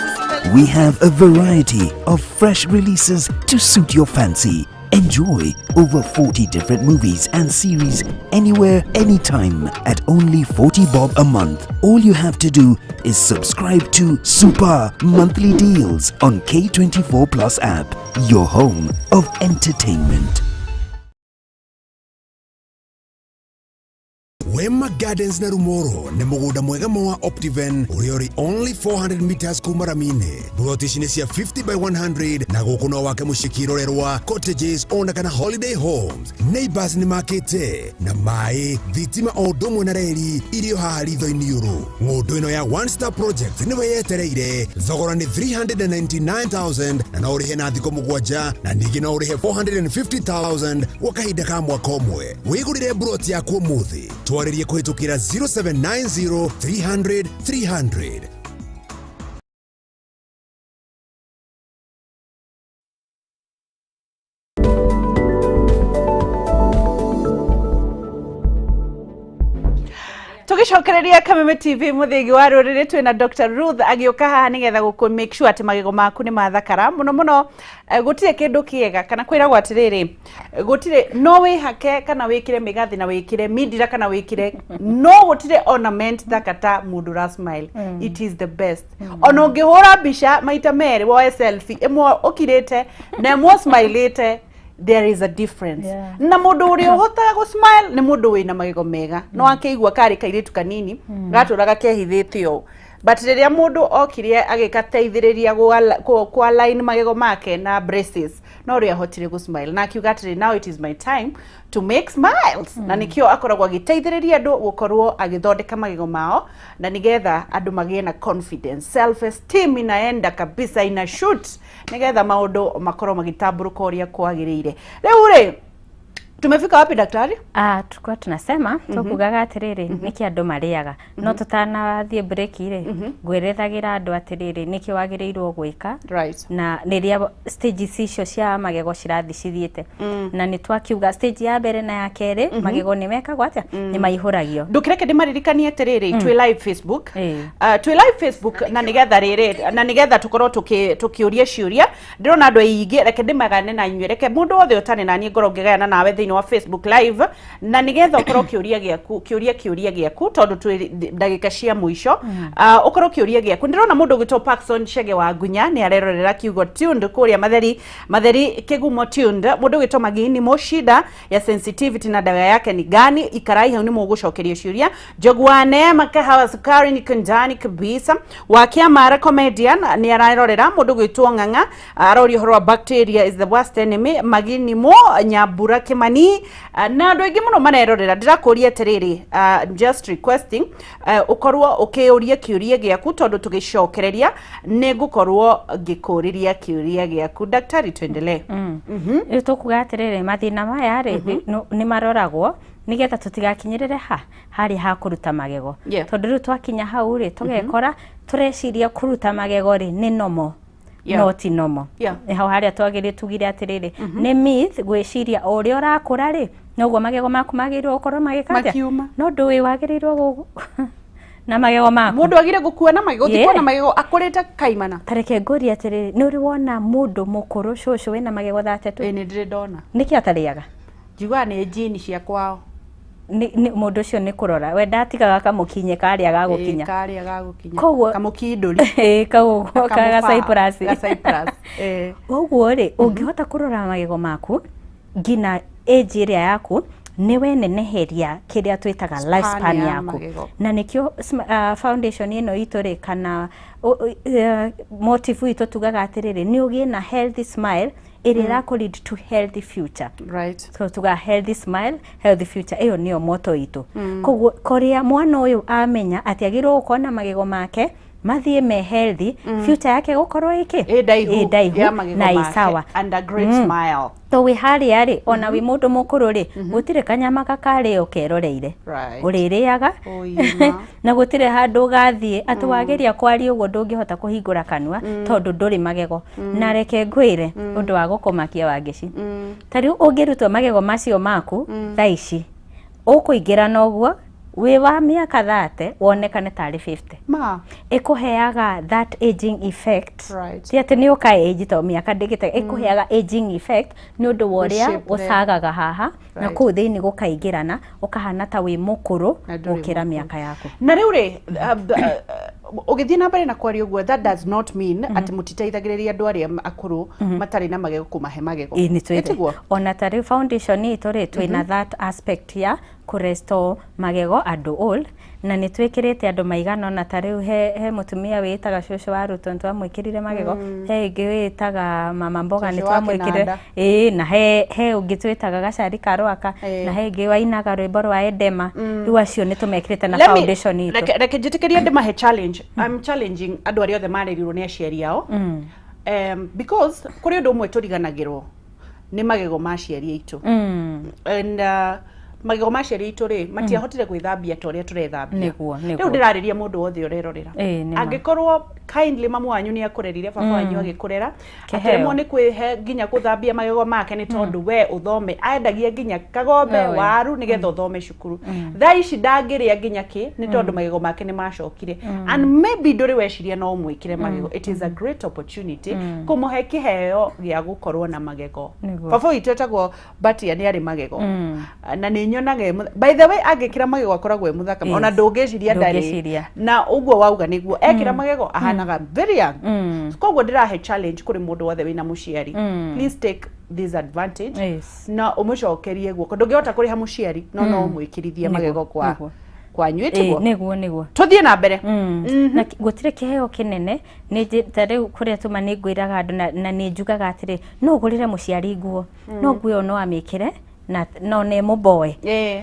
We have a variety of fresh releases to suit your fancy. Enjoy over 40 different movies and series anywhere, anytime at only 40 bob a month. All you have to do is subscribe to Super Monthly Deals on K24 Plus app, your home of entertainment. Wema Gardens na Rumoro nĩ mũgũnda mwega ma wa Optiven ũrĩa ũrĩ only 400 meters kuma rami-inĩ. Buroti ici nĩ cia 50 by 100 na gũkũ no wake mũciĩ kĩrorerwa, cottages ona kana holiday homes. Neighbors nĩ makĩte na maĩ, thitima o ũndũ ũmwe na reri irio haha ritho-inĩ ũrũ. Ng'ũndũ ĩno ya One Star Project nĩwe yetereire. Thogora nĩ 399,000 na no ũrĩhe na thikũ 7 na ningĩ no ũrĩhe 450,000 gwa kahinda ka mwaka ũmwe. Wĩgũrĩre buroti yaku ũmũthĩ. Twarĩrie kũhĩtũkĩra 0790 300 300. Tugicokereria Kameme TV muthigi wa ruriri twina Dr. Ruth agĩũka haha nĩgetha gũkũ make sure atĩ magego maku nĩ mathakara mũno mũno. Gũtirĩ kĩndũ kĩega kana kwĩragwo atĩrĩrĩ, gũtirĩ no wĩhake kana wĩkĩre mĩgathĩ na wĩkĩre mindira kana wĩkĩre no gũtirĩ ornament thaka ta mũndũ ũra smile. It is the best. Ona ũngĩhũra mbica maita merĩ woe selfie ĩmwe ũkirĩte na ĩmwe ũsmilĩte, there is a difference. Na mundu uria uhotaga gu smile ni mundu wina magego mega. No akĩigua karĩ kairĩtu kanini gatũraga kehithĩte ũũ, but rĩrĩa mũndũ okire agĩgateithĩrĩria kwa line magego make na braces, no ũrĩa ahotire gũ smile na akiuga atĩrĩ, now it is my time to make smiles. Na nĩkĩo akoragwo agĩteithĩrĩria andũ gũkorwo agĩthondeka magego mao na nĩgetha andũ magĩe na confidence, self esteem inaenda kabisa, ina shoot, nĩgetha maũndũ makorwo magĩtambũrũka ũrĩa kwagĩrĩire. Rĩu rĩ, tumefika wapi, daktari? Ah, tulikuwa tunasema tukugaga atiriri niki andu mariaga no tutanathiĩ break rĩ, ngwĩrethagira andũ atiriri niki wagĩrĩirwo gwĩka na rĩrĩa stages icio cia magego cirathi cithiĩte, na nĩ twakiuga stage ya mbere na ya kerĩ magego nĩ mekagwo atĩa, nĩ maihũragio. Ndũkĩreke ndĩmaririkanie atĩrĩrĩ, twĩ live Facebook. Twĩ live Facebook na nĩgetha rĩrĩ na nĩgetha tũkorwo tũkĩũria ciũria. Ndĩrona andũ aingĩ, reke ndĩmagane na inyuĩ, reke mũndũ wothe ũtarĩ na niĩ ngorwo ngĩgayana nawe thĩinĩ wa Facebook live na nĩgetha ũkorwo kĩũria gĩaku kĩũria kĩũria gĩaku tondũ twĩ ndagĩka cia mũico. Ũkorwo kĩũria gĩaku, ndĩrona mũndũ ũgwĩtwo Parkson Chege wa Ngunya nĩ arerorera kiugo tuned kũrĩa Matheri Matheri Kĩgumo tuned. Mũndũ ũgwĩtwo Magini mo, shida ya sensitivity na dawa yake ni gani? Ikarai hau nĩ mũgũcokerio ciũria. Njogu wa Neema, kahawa sukari ni kundani kabisa. Wa Kĩamara comedian nĩ ararorera. Mũndũ ũgwĩtwo Ng'ang'a aroria ũhoro wa bacteria is the worst enemy. Magini mo Nyambura Kĩmani na andũ aingĩ mũno marerorera. Ndĩrakũria atĩrĩrĩ, just requesting ũkorwo ũkĩũria kĩũria gĩaku tondũ tũgĩcokereria nĩ ngũkorwo ngĩkũrĩria kĩũria gĩaku. Daktari, tuendelee. Rĩu tũkuga atĩrĩrĩ, mathĩna maya rĩ nĩ maroragwo nĩgetha tũtigakinyĩrĩre ha harĩa ha kũruta magego, tondũ rĩu twakinya hau rĩ tũgekora tũreciria kũruta magego rĩ nĩ nomo. No ti nomo. Nĩ hau harĩa twagĩrĩire tugire atĩrĩrĩ nĩ myth gwĩciria o ũrĩa ũrakũra rĩ noguo magego maku magĩrĩirwo gũkorwo magĩka atĩa. Makiuma. No ndũĩ wagĩrĩirwo na magego maku. Mũndũ agire gũkua na magego, Yeah. gũthikwo na magego akũrĩte kaimana. Tareke ngũrie atĩrĩrĩ, nĩ ũrĩ wona mũndũ mũkũrũ cũcũ wĩna magego 32? Ĩĩ, nĩ ndĩrĩ ndona. Nĩkĩ atarĩaga? Njiguaga nĩ jini cia kwao. Mũndũ ũcio nĩ kũrora we ndatigaga kamũkinye karĩa gagũkinya. Ĩĩ, karĩa gagũkinya. Koguo kamũkindũri. Ĩĩ, kau Kamũbaa, ga Cyprus. Ga Cyprus, ĩĩ. Ũguo rĩ ũngĩhota kũrora magego maku nginya age ĩrĩa yaku nĩ weneneheria kĩrĩa twĩtaga Span lifespan ya yaku. magego. Na nĩkĩo foundation ĩno itũ rĩ kana motive itũ tugaga atĩrĩrĩ nĩ ũgĩe na healthy smile ĩrĩa ĩrakũ lead to healthy future. So tuga healthy smile, healthy future, ĩyo nĩyo motto itũ. Koguo kũrĩa mwana ũyũ amenya atĩ agĩrĩirwo gũkorwo na magego make Mathiĩ me healthy, future yake gũkorwo ĩkĩ Ĩ ndaihu, ĩ ndaihu ya magego na ĩ make, sawa. And a great smile. To wĩ harĩa rĩ, ona wĩ mũndũ mũkũrũ rĩ, gũtirĩ kanyama gakarĩo keroreire. Ũrĩrĩaga Ũima. na gũtirĩ handũ ũgathiĩ atĩ wageria kwaria ũguo ndũngĩhota kũhingũra kanua tondũ ndũrĩ magego. Na reke ngwĩre ũndũ wa gũkũmakia, Wangeci. Ta rĩu ũngĩrutwo magego macio maku thaa ici, ũkũingĩra noguo wĩ wa mĩaka 30 wonekane tarĩ 50. Ma. Ĩkũheaga that aging effect. Ti atĩ nĩ ũka age to mĩaka ndĩgĩte, ĩkũheaga aging effect nĩ ũndũ wa ũrĩa Gũ-shape there. ũcagaga haha na kũu thĩinĩ gũkaingĩrana, ũkahana ta wĩ mũkũrũ Na ndũrĩ gũkĩra mũkũrũ. mĩaka yaku. Na rĩu rĩ, ũgĩthiĩ na mbere na kwaria ũguo, that does not mean atĩ mũtiteithagĩrĩria andũ arĩa akũrũ matarĩ na magego kũmahe magego. Ĩĩ, nĩ twĩte. Ĩtiguo? Ona ta rĩu foundation itũ rĩ, twĩna that aspect ya kũrestore magego andũ old, na nĩ twĩkĩrĩte andũ maigana ona. Ta rĩu he mũtumia wĩĩtaga cũcũ wa Ruto, nĩ twamwĩkĩrire magego. He ĩngĩ wĩĩtaga mama mboga, nĩ Cũcũ wa twamwĩkĩrire. kĩnanda. Ĩĩ, na he ũngĩ twĩtaga gacari ka rwaka, na he ĩngĩ wainaga rwĩmbo rwa Edema. Rĩu acio nĩ tũmekĩrĩte na foundation itũ. Reke njĩtĩkĩrie ndĩmahe challenge. I'm challenging andũ arĩa othe marerirwo nĩ aciari ao, because kũrĩ ũndũ ũmwe tũriganagĩrwo nĩ magego ma aciari aitũ. And magego ma aciari aitũ rĩ, matiahotire gwĩthambia ta ũrĩa tũrethambia. Nĩguo. Rĩu ndĩrarĩria mũndũ wothe ũrerorera. Ĩĩ, nĩ ma. Angĩkorwo kindly mamu wanyu nĩ akũrerire, baba wanyu agĩkũrera, Kĩheo. akĩremwo nĩ kwĩhe nginya gũthambia magego make nĩ tondũ we ũthome, endagia nginya kagombe Nowe. waru nĩgetha ũthome cukuru. Thaa ici ndangĩrĩa nginya kĩ nĩ tondũ magego make nĩ macokire, and maybe ndũrĩ weciria no ũmwĩkĩre magego. It is a great opportunity kũmũhe kĩheo gĩa gũkorwo na magego. Baba witũ etagwo Batia, nĩ arĩ magego na nĩ nyonaga by the way, angĩkĩra magego akoragwo e mũthaka, ona ndũngĩciria ndarĩ. Ndũngĩciria. Na ũguo wauga nĩguo, ekĩra magego ahanaga very young. Koguo ndĩrahe challenge kũrĩ mũndũ wothe wĩna mũciari, please take this advantage na ũmũcokerie guoko. Ndũngĩhota kũrĩha mũciari, no ũmwĩkĩrithie magego kwa kwanyu. Ĩĩ, Ĩtiguo? Nĩguo. Tũthiĩ na mbere. Na gũtirĩ kĩheo kĩnene. Nĩ ta rĩu kũrĩa tuma nĩ ngwĩraga andũ na nĩ njugaga atĩrĩ, no ũgũrĩre mũciari nguo, no nguo ĩyo no amĩkĩre na no nĩ mũmboe,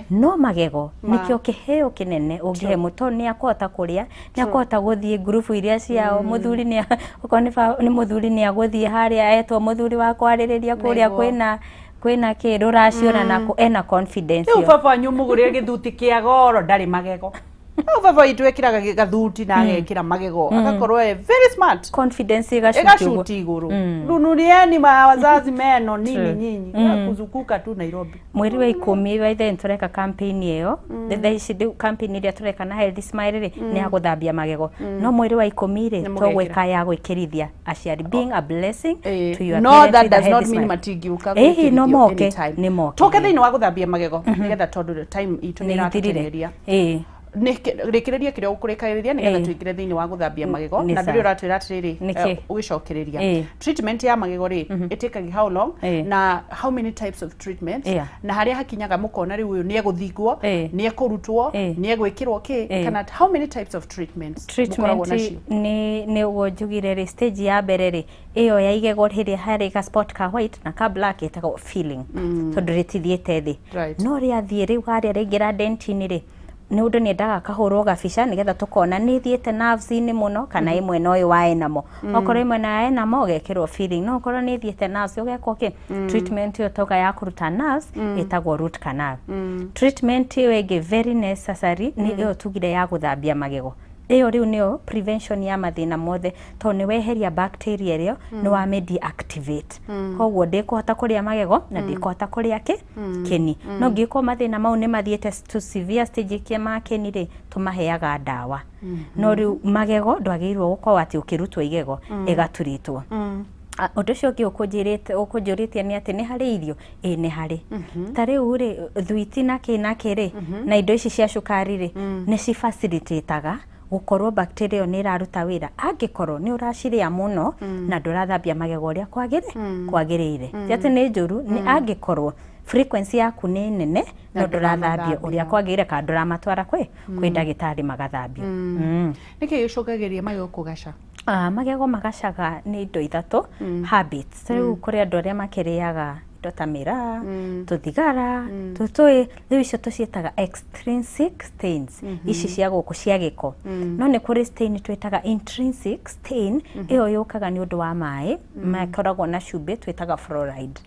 no magego nĩkĩo kĩheo kĩnene ũngĩhe mũtondũ nĩ akũhota kũrĩa, nĩ akũhota gũthiĩ ngurubu iria ciao. Mũthuri nĩ okorwo nĩ mũthuri, nĩ agũthiĩ harĩa etwo mũthuri wa kwarĩrĩria kũrĩa kwĩna kĩ rũracio na ena confidence Rĩu ĩyo. Baba wanyu mũgũrĩre gĩthuti kĩa goro, ndarĩ magego. Rĩu baba witũ ekĩraga gathuti na agekĩra magego, agakorwo e very smart. Confidence ĩgacuti ũguo. Ĩgacuti igũrũ. Nunulieni ma wazazi meno nini. Nyinyi kuzunguka tu Nairobi. Mweri wa 10 wa ithe nĩtũreka campaign ĩyo. Thaa ici rĩu campaign ĩrĩa tũreka na Healthy Smile rĩ, nĩ ya gũthambia magego, no mweri wa 10 rĩ, Nĩ tũgwĩka ya gwĩkĩrithia aciari, being a blessing to your No, parents that with a does not healthy mean smile. matingĩũka Ĩhĩ, no gwĩkĩrithio moke, anytime. nĩ moke. Tũke thĩinĩ wa gũthambia magego nĩgetha, tondũ time itũ nĩ Nĩ ithirire. ĩratũteng'eria. Ĩĩ. Rĩkĩrĩria kĩrĩa ũkũrĩkagĩrĩria nĩgetha tũingĩre thĩinĩ wa gũthambia magego. Nĩ Na ndũrĩ sawa. ũratwĩra atĩrĩrĩ, Nĩkĩ? ũgĩcokereria treatment ya magego rĩ, ĩtĩkaga how long na how many types of treatments, na harĩa hakinyaga mũkona rĩu ũyũ nĩ egũthingwo, nĩ ekũrutwo, nĩ egwĩkĩrwo kĩ, kana how many types of treatments mũkoragwo Treatment nacio? Nĩ ũguo njugire rĩ, stage ya mbere rĩ, ĩyo ya igego rĩrĩa harĩ ga spot ka white na ka black, ĩtagwo filling, tondũ rĩtithiĩte thĩ. No rĩathiĩ rĩu harĩa rĩaingĩra dentine rĩ, nĩ ũndũ nĩendaga kahũrwo gabica nĩgetha tũkona nĩ ĩthiĩte nerves-inĩ mũno kana ĩ mwena ũyũ wa enamel. Okorwo ĩ mwena wa enamel, ũgekĩrwo filling, no okorwo nĩ ĩthiĩte nerves, ũgekwo kĩ? Treatment ĩyo tauga ya kũruta nerves ĩtagwo root canal. Treatment ĩyo ĩngĩ very necessary nĩ ĩyo tugire ya gũthambia magego. Ĩyo rĩu nĩyo prevention ya mathĩna mothe, tondũ nĩ weheria bacteria ĩrĩa nĩ wame deactivate, koguo ndĩkũhota kũrĩa magego na ndĩkũhota kũrĩa kĩ kĩni. No ngĩkorwo mathĩna mau nĩ mathiĩte to severe stage kĩa ma kĩni rĩ, tũmaheaga ndawa. No rĩu magego ndwagĩrĩirwo gũkorwo atĩ ũkĩrutwo igego ĩgaturitwo. Ũndũ ũcio ũngĩ ũkũnjũrĩtie nĩ atĩ nĩ harĩ irio. Ĩĩ, nĩ harĩ. Ta rĩu rĩ, thwiti na kĩ na kĩ rĩ, na indo ici cia cukari rĩ, nĩ cifacilitataga gũkorwo bacteria ĩyo nĩ ĩraruta wĩra angĩkorwo nĩ ũracirĩa mũno na ndũrathambia magego ũrĩa kwagĩrĩire. Ti atĩ nĩ njũru, nĩ angĩkorwo frequency yaku nĩ nene Na no ndũrathambia ndũramathambia. ũrĩa kwagĩrĩire kana ndũramatwara kwĩ ndagĩtarĩ magathambio. Nĩkĩ gĩcũngagĩrĩria magego kũgaca? Magego magacaga nĩ indo ithatũ. Habits, rĩu kũrĩ andũ arĩa makĩrĩaga Indo ta mĩraa, tũthigara, tũtũĩ, rĩu icio tũciĩtaga extrinsic stains, ici cia gũkũ cia gĩko. No nĩ kũrĩ stain twĩtaga intrinsic stain, ĩyo yũkaga nĩ ũndũ wa maĩ makoragwo na cumbĩ twĩtaga fluoride.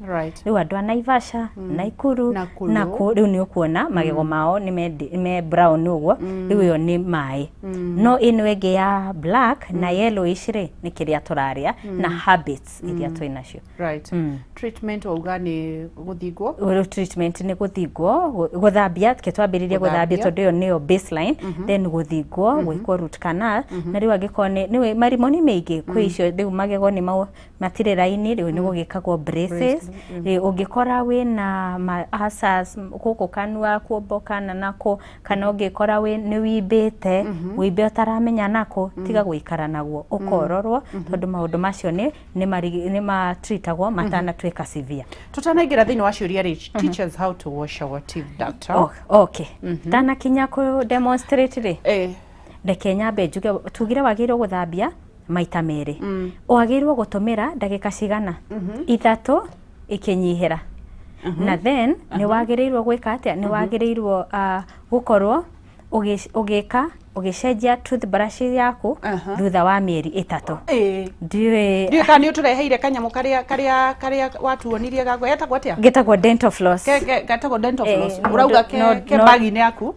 Rĩu andũ a Naivasha, Naikuru, Nakuru. Naku rĩu nĩ ũkuona magego mao nĩ me brown ũguo, rĩu ĩyo nĩ maĩ. No ĩno ĩngĩ ya black na yellowish rĩ, nĩ kĩrĩa tũrarĩa na habits iria twĩ nacio. Treatment wauga nĩ gũthingwo? Rĩu treatment nĩ gũthingwo, gũthambia, ke twambĩrĩrie gũthambia Gũthambia. tondũ ĩyo nĩyo baseline, then gũthingwo, gwĩkwo root canal. Na rĩu angĩkorwo nĩ marimũ nĩ maingĩ kwĩ icio, rĩu magego nĩ mau matirĩ raini, rĩu nĩ gũgĩkagwo braces. Rĩu ũngĩkora wĩna ma ulcers gũkũ kanua, kuomboka na nakũ, kana ũngĩkora wĩ nĩ wimbĩte wĩimbe ũtaramenya nakũ, tiga gũikara naguo, ũkororwo, tondũ maũndũ macio nĩ matreatagwo matanatuĩka severe. Tutanaingĩra thĩinĩ wa ciũria rĩ, teach us how to wash our teeth, doctor. Oh, okay, ndanakinya kũ demonstrate rĩ, reke nyambe njuge tugire wagĩrĩirwo gũthambia maita merĩ. Wagĩrĩirwo gũtũmĩra ndagĩka cigana? 3 ikinyihĩra. Na then nĩ wagĩrĩirwo gwĩka atĩa? Nĩ wagĩrĩirwo gũkorwo ũgĩka ũgĩcenjia toothbrush yaku thutha wa mĩeri 3. Ndiũĩ. Ndiũĩ kana nĩ ũtũreheire kanyamũ karĩa watuonirie gakwa, getagwo atĩa? Gĩtagwo dental floss. Getagwo dental floss. Ũrauga Ũrauga ke bagi-inĩ yaku?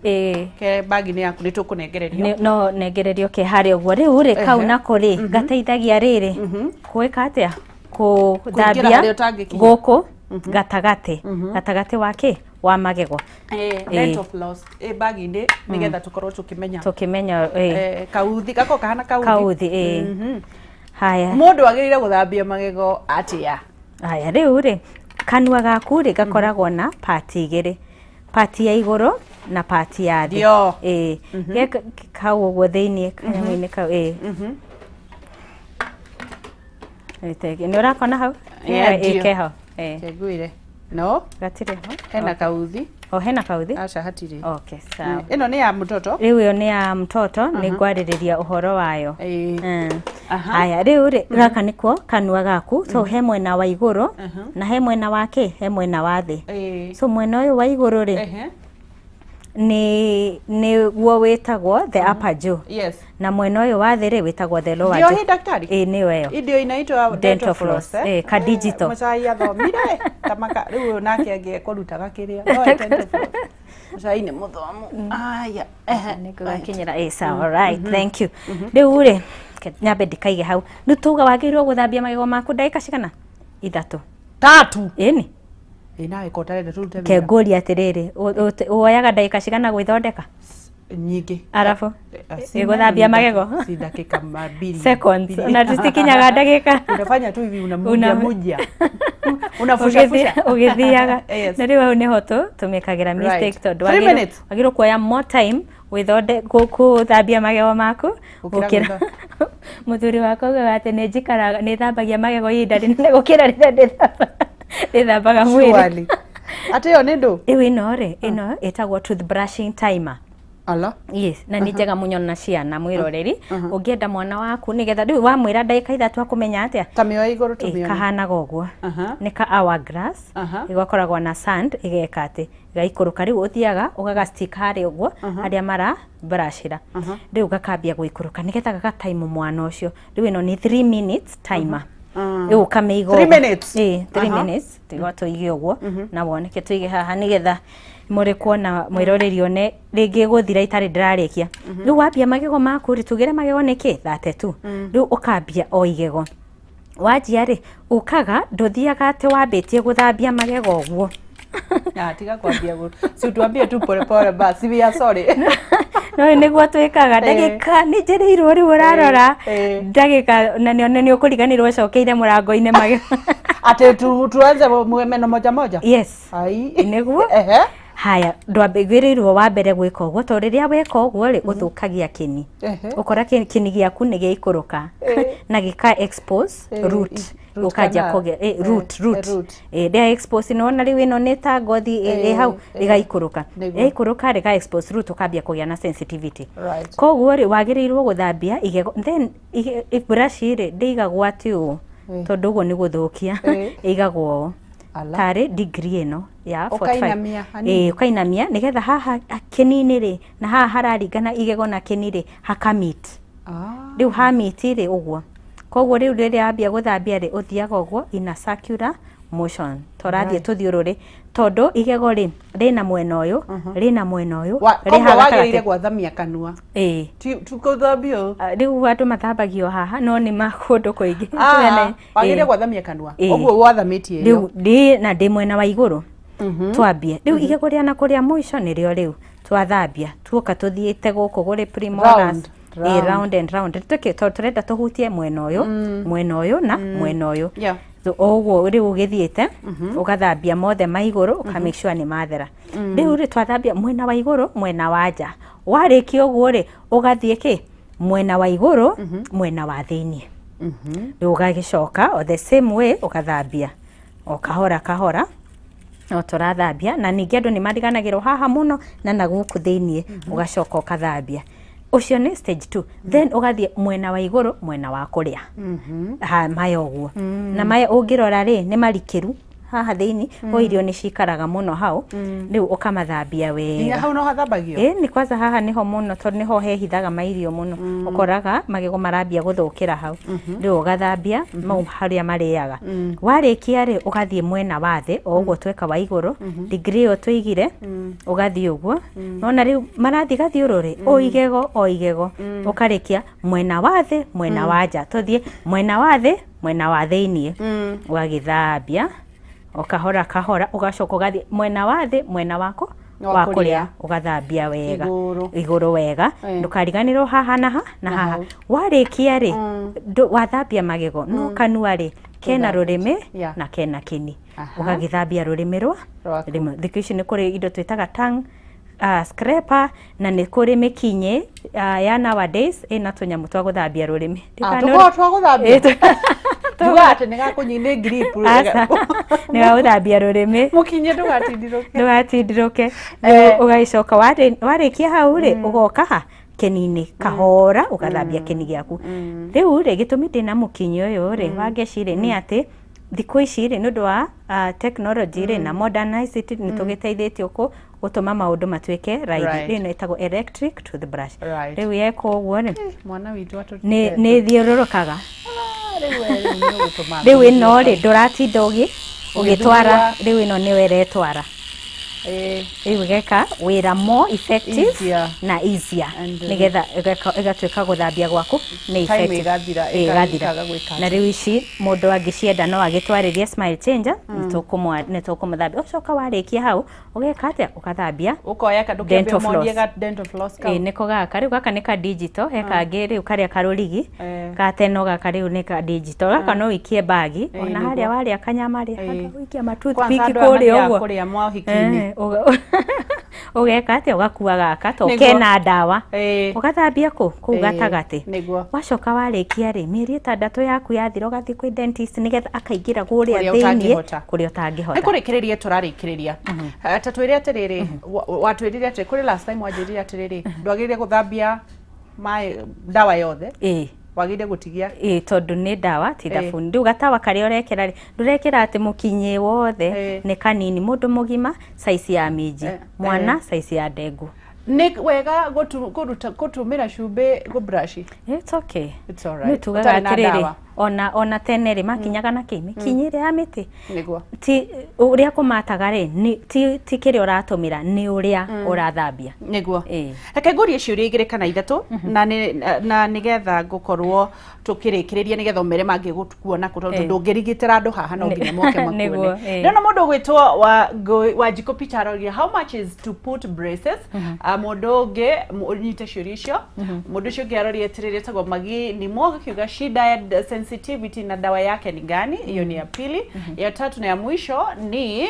Ke bagi-inĩ yaku, nĩ tũkũnengererio. No nengererio ke harĩa ũguo. Rĩu rĩ, kau nako rĩ, gateithagia rĩrĩ gwĩka atĩa? Kũingĩra Kũthambia harĩa ũtangĩkinya. gũkũ gatagatĩ, gatagatĩ wa kĩ wa magego. Dental floss ĩ bagi-inĩ nĩgetha tũkorwo tũkĩmenya. Tũkĩmenya. Kauthi gako kahana kauthi. Kauthi, ĩ. Haya. Mũndũ agĩrĩire gũthambia magego atĩa? Haya, rĩu rĩ, kanua gaku rĩ, gakoragwo na part igĩrĩ, part ya igũrũ na part ya thĩ. Ndio. Ĩ kau ũguo thĩiniĩ kanyamũ-inĩ kau, ĩ. Nĩ ũrakona hau? Yeah, Ĩ, ndio. keho. Ĩ. Ngwĩre no Gatirĩ ho. Hena kauthi. O hena kauthi? Aca, hatirĩ. Okay, sawa. Ĩno nĩ ya mũtoto. Rĩu ĩyo nĩ ya mtoto, nĩ ngwarĩrĩria ũhoro wayo. Haya, rĩu rĩ, gaka nĩkuo kanua gaku. So he mwena wa igũrũ na he mwena wa kĩ, he mwena wa thĩ. So mwena ũyũ wa igũrũ rĩ, nĩguo wĩtagwo the upper jaw. Na mwena ũyũ wa thĩ rĩ, wĩtagwo the lower Ndio jaw. hii, daktari? Ĩ, nĩyo ĩyo. Hii ndio inaitwa dental floss, eh? Eh, ka digital. Mũcai athomire tamaka rĩu ũyũ nake angĩekũrutaga kĩrĩa no dental floss. Mũcai nĩ mũthomu. Aya, ehe. Nĩngũgakinyĩra. Ĩ, sawa, alright, thank you. Rĩu rĩ, nyambe ndĩkaige hau. Rĩu tuga wagĩrĩirwo gũthambia magego maku ndagĩka cigana? 3. Tatu. Ĩni. Ĩ, nawe ko ũtarenda tũrute Ke wĩra. ngũria atĩrĩrĩ, woyaga ndagĩka cigana gwĩthondeka? Nyingĩ. Arabu Si ĩgũthambia magego? Si dakika mabili. Seconds. Ona tũtikinyaga ndagĩka. Unafanya tu hivi, unamuja muja. Unafusha fusha. Ũgĩthiaga. Yes. Na rĩu hau nĩho tũmĩkagĩra mistake, tondũ 3 minutes. wagĩrĩirwo kuoya more time gwĩthonde gũthambia magego maku Gũkĩra gũkĩra mũthuri wakwa augaga atĩ nĩ njikaraga nĩ thambagia magego ihinda rĩnene gũkĩra rĩrĩa ndĩthambaga mwĩrĩ. Surely. Atĩ ĩyo nĩ ndũ? Rĩu ĩno rĩ, ĩno ĩtagwo toothbrushing timer. Ala. Yes, na nĩ njega mũno na ciana, mwĩroreri. Ũngĩenda mwana waku nĩgetha rĩu wamwĩra ndagĩka 3 akũmenya atĩa? Ta mĩoya igũrũ Ĩ, tũmĩone. kahanaga ũguo. Nĩ ka hourglass. Ĩgakoragwo na sand, ĩgeka atĩ ĩgaikũrũka. Rĩu ũthiaga ũgaga stick harĩa ũguo harĩa mara brushĩra. Rĩu gakambia gũikũrũka nĩgetha gagataimu mwana ũcio. Rĩu ĩno nĩ 3 minutes timer. Rĩu ũkamĩiga 3 ũguo. minutes? Ĩ, 3 minutes. Tiga tũige ũguo na woneke tũige haha nĩgetha mũrĩ kuona mwĩroreri one rĩngĩ gũthira itarĩ ndĩrarĩkia. Rĩu wambia magego maku rĩ, tugĩre magego nĩ kĩ 32. Rĩu ũkambia o igego. Wanjia rĩ, ũkaga ndũthiaga atĩ wambĩtie gũthambia magego ũguo. Ah, tiga kwambia si tuambie tu pole pole basi, we are sorry. No nĩguo twĩkaga ndagĩka nĩ njĩrĩirwo rĩu ũrarora ndagĩka na nĩ ũkũriganĩrwo ũcokeire mũrango-inĩ magego. Atĩ tuanze meno moja moja? Yes. Ai. Nĩguo. Haya, ndwambĩrĩirwo wa mbere gwĩka ũguo tondũ rĩrĩa weka ũguo rĩ, ũthũkagia kĩni. Ũkora kĩni gĩaku nĩ gĩaikũrũka na gĩka expose root, root ũkanjia canal. kũgĩa root, root. Root. Rĩa expose, nĩwona rĩu ĩno nĩ ta ngothi ĩ hau, ĩgaikũrũka. Nĩguo. Yaikũrũka rĩga expose root, ũkambia kũgĩa na sensitivity. Right. Koguo rĩ, wagĩrĩirwo gũthambia igego, then brush rĩ, ndĩigagwo atĩ ũũ, tondũ ũguo nĩ gũthũkia. Ĩigagwo ũũ. Ala. Tarĩ degree ĩno ya 45. Ũkainamia hanini. Ĩĩ, ũkainamia nĩgetha haha kĩni-inĩ rĩ, na haha hararingana igego na kĩni rĩ, hakamit. Ah. Rĩu hamiti rĩ ũguo, koguo rĩu rĩrĩa wambia gũthambia rĩ, ũthiaga ũguo in a circular motion, torathiĩ tũthiũrũrĩ, tondũ igego rĩ rĩna mwena ũyũ, rĩna mwena ũyũ, rĩ Koguo haha wagĩrĩire gatagatĩ. gwathamia kanua? Ĩĩ. Ti gũthambia ũũ? Ah, rĩu andũ mathambagio haha, no nĩ ma kũndũ kũingĩ. Ah, wagĩrĩire Ĩĩ. gwathamia kanua. Ĩĩ. Ũguo wathamĩtie ĩyo. Rĩu ndĩ na ndĩ mwena wa igũrũ, twambie rĩu igego rĩa na kũrĩa mũico nĩrĩo rĩu twathambia, tuoka tũthiĩte gũkũ gũrĩ premolars. Round, Ĩĩ, round. round and round. Tũkĩ tondũ tũrenda tũhutie mwena ũyũ, mwena ũyũ na mwena ũyũ. Yeah. So, o ũguo rĩu ũgĩthiĩte ũgathambia mothe ma igũrũ, ũka make sure nĩ mathera. Rĩu rĩ, twathambia mwena wa igũrũ, mwena wa nja, warĩkia ũguo rĩ, ũgathiĩ kĩ mwena wa igũrũ, mwena wa thĩiniĩ. Rĩu ũgagĩcoka o the same way, ũgathambia o kahora kahora o tũrathambia. Na ningĩ andũ nĩ mariganagĩrwo haha mũno na gũkũ thĩiniĩ, ũgacoka ũkathambia. Ũcio nĩ stage 2. Then ũgathiĩ mwena wa igũrũ, mwena wa kũrĩa. Ha, maya ũguo na maya ũngĩrora rĩ, nĩ marikĩru haha thĩiniĩ, o irio nĩ cikaraga mũno hau. Rĩu ũkamathambia Nginya wega. hau no hathambagio? Ĩ, nĩ kwanza haha nĩho mũno, tondũ nĩho hehithaga mairio mũno, ũkoraga magego marambia gũthũkĩra hau. Rĩu ũgathambia mau harĩa marĩaga. Warĩkia rĩ, ũgathiĩ mwena wa thĩ o ũguo tweka wa igũrũ, degree ĩyo tũigire, ũgathiĩ ũguo. Nona rĩu marathiĩ gathiũrũrĩ o igego o igego, ũkarĩkia mwena wa thĩ, mwena wa nja, tũthiĩ mwena wa thĩ, mwena wa thĩiniĩ, ũgagĩthambia o kahora kahora, ũgacoka ũgathiĩ mwena wa thĩ, mwena wako Wa wa kũrĩa. kũrĩa, ũgathambia wega. Igũrũ. Igũrũ wega. Ndũkariganĩrwo haha na ha na Na haha. hau. Warĩkia rĩ, wathambia magego, no kanua rĩ kena rũrĩmĩ Yeah. na kena kĩni. Aha. Ũgagĩthambia rũrĩmĩ rwa Rwaku. rĩmwe. Thikũ ici nĩ kũrĩ indo twĩtaga tongue scraper, na nĩ kũrĩ mĩkinyĩ ya nowadays ĩna tũnyamũ twa gũthambia rũrĩmĩ. Ah, Ndũkana- tũkoragwo twa gũthambia? Ĩ, Njugaga atĩ nĩ gakũnyi nĩ grip. Aca, nĩ ga gũthambia rũrĩmĩ. Mũkinye ndũgatindirũke. Ndũgatindirũke. Eh. Rĩu ũgagĩcoka warĩkia hau rĩ, ũgoka ha kĩni-inĩ kahora, ũgathambia kĩni gĩaku. Rĩu rĩ, gĩtũmi ndĩna mũkinyi ũyũ rĩ wa ngeci rĩ, nĩ atĩ thikũ ici rĩ, nĩ ũndũ wa technology rĩ na modernized, nĩ tũgĩteithĩtio gũtũma maũndũ matuĩke raithi. Right. Rĩu ĩno ĩtagwo electric toothbrush. Right. Rĩu yekwo ũguo rĩ, Mwana witũ atũ nĩ ĩthiũrũrũkaga. Rĩu we rĩu nĩ ũgũtũma Rĩu ĩno rĩ, ndũratinda ũgĩtwara. Ũgĩthugua. Rĩu ĩno nĩyo ĩretwara. Ĩĩ. Rĩu ĩgeka wĩra more effective Easier. na easier. And, Nĩgetha ĩgatuĩka gũthambia gwaku nĩ Time effective. ĩgathira, Ĩĩ, ĩgathira. ĩkaga gwĩka Na rĩu ici mũndũ angĩcienda no agĩtwarĩrie Smile Changer, nĩ tũkũmũthambia. Ũcoka warĩkia hau ũgeka atĩa? Ũgathambia Ũkoya kandũ kĩambe dental ũmonie floss. ga dental floss kau. Ĩĩ, nĩko gaka. Rĩu gaka nĩ ka digital, he kangĩ rĩu karĩa karũrigi Eh. ka teno, gaka rĩu nĩ ka digital. Gaka no ũikie bagi Ĩĩ, ona nĩguo. harĩa warĩa kanyama rĩ, Ĩĩ. handũ ũikia ma Kwanza toothpick andũ aya kũrĩa mathiaga ũguo. kũrĩa mohiki-inĩ. Eh, ũgeka atĩa? Ũgakua gaka to Nĩguo. kena ndawa, Ĩĩ. ũgathambia kũ kũu Ĩĩ, gatagatĩ. nĩguo. Wacoka warĩkia rĩ, mĩeri 6 yaku yathira, ũgathiĩ kwĩ dentist nĩgetha akaingĩra kũrĩa Kũrĩa thĩiniĩ ũtangĩhota. kũrĩa Nĩ ũtangĩhota. kũrĩkĩrĩria tũrarĩkĩrĩria. Ta twĩre atĩrĩrĩ, watwĩrire atĩ kũrĩ last time wanjĩrire atĩrĩrĩ, ndwagĩrĩire gũthambia maĩ ndawa yothe, Ĩĩ. wagĩrĩire gũtigia. Ĩĩ, tondũ nĩ ndawa ti Ĩĩ. thabuni. Rĩu gatawa karĩa ũrekĩra rĩ, ndũrekĩra atĩ mũkinyĩ wothe, Ĩĩ. nĩ kanini. Mũndũ mũgima size ya minji, mwana size ya ndengũ. Nĩ wega gũtũmĩra cumbĩ gũ-brush? It's okay. It's all Nĩ right. tugaga Ũtarĩ na atĩrĩrĩ, ndawa. ona tene rĩ, makinyaga na kĩ mĩkinyĩ ĩrĩa ya mĩtĩ. Nĩguo. Ti ũrĩa kũmataga rĩ, ti kĩrĩa ũratũmĩra, nĩ ũrĩa ũrathambia. Nĩguo. Ĩĩ. Reke ngũrie ciũria igĩrĩ kana ithatũ na nĩgetha ngũkorwo tũkĩrĩkĩrĩria, nĩgetha ũmere mangĩgũkuona kũ, tondũ Ĩĩ. ndũngĩrigitĩra andũ haha, no nginya moke makuone. Nĩguo, ĩĩ. Ndĩrona mũndũ ũgwĩtwo wa Wanjikũ Peter aroria, "How much is to put braces?" Ah, mũndũ ũngĩ ũnyite ciũria icio. Mũndũ ũcio ũngĩ aroria atĩrĩrĩ, etagwo Magi Nimo, akiuga shida ya sensitivity na dawa yake ni gani? Hiyo ni ya pili. Ya tatu na ya mwisho ni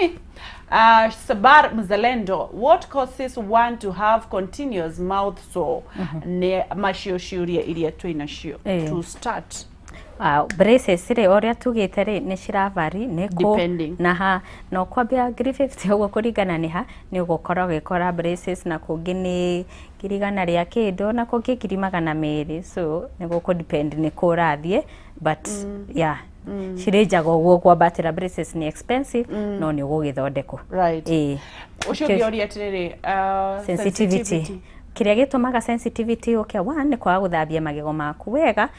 Sabar Mzalendo, "What causes one to have continuous mouth sore?" Nĩ macio ciũria iria twĩ nacio Ĩĩ. to start. Ah, braces rĩ, o ũrĩa tugĩte rĩ, nĩ ciravari nĩ kũ Depending. na ha, no kwambia 1,050 ũguo, kũringana nĩ ha nĩ ũgũkora ũgĩkora braces, na kũngĩ nĩ 100,000 rĩa kĩndũ, na kũngĩ 200,000, so nĩ gũkũ depend nĩ kũ ũrathiĩ, but yeah, Cirĩnjaga ũguo kwambatĩra. Braces nĩ expensive, no nĩ ũgũgĩthondekwo. Ĩĩ. Ũcio ũngĩ oria atĩrĩrĩ, sensitivity, kĩrĩa gĩtũmaga sensitivity ũke, one nĩ kwaga gũthambia magego maku wega.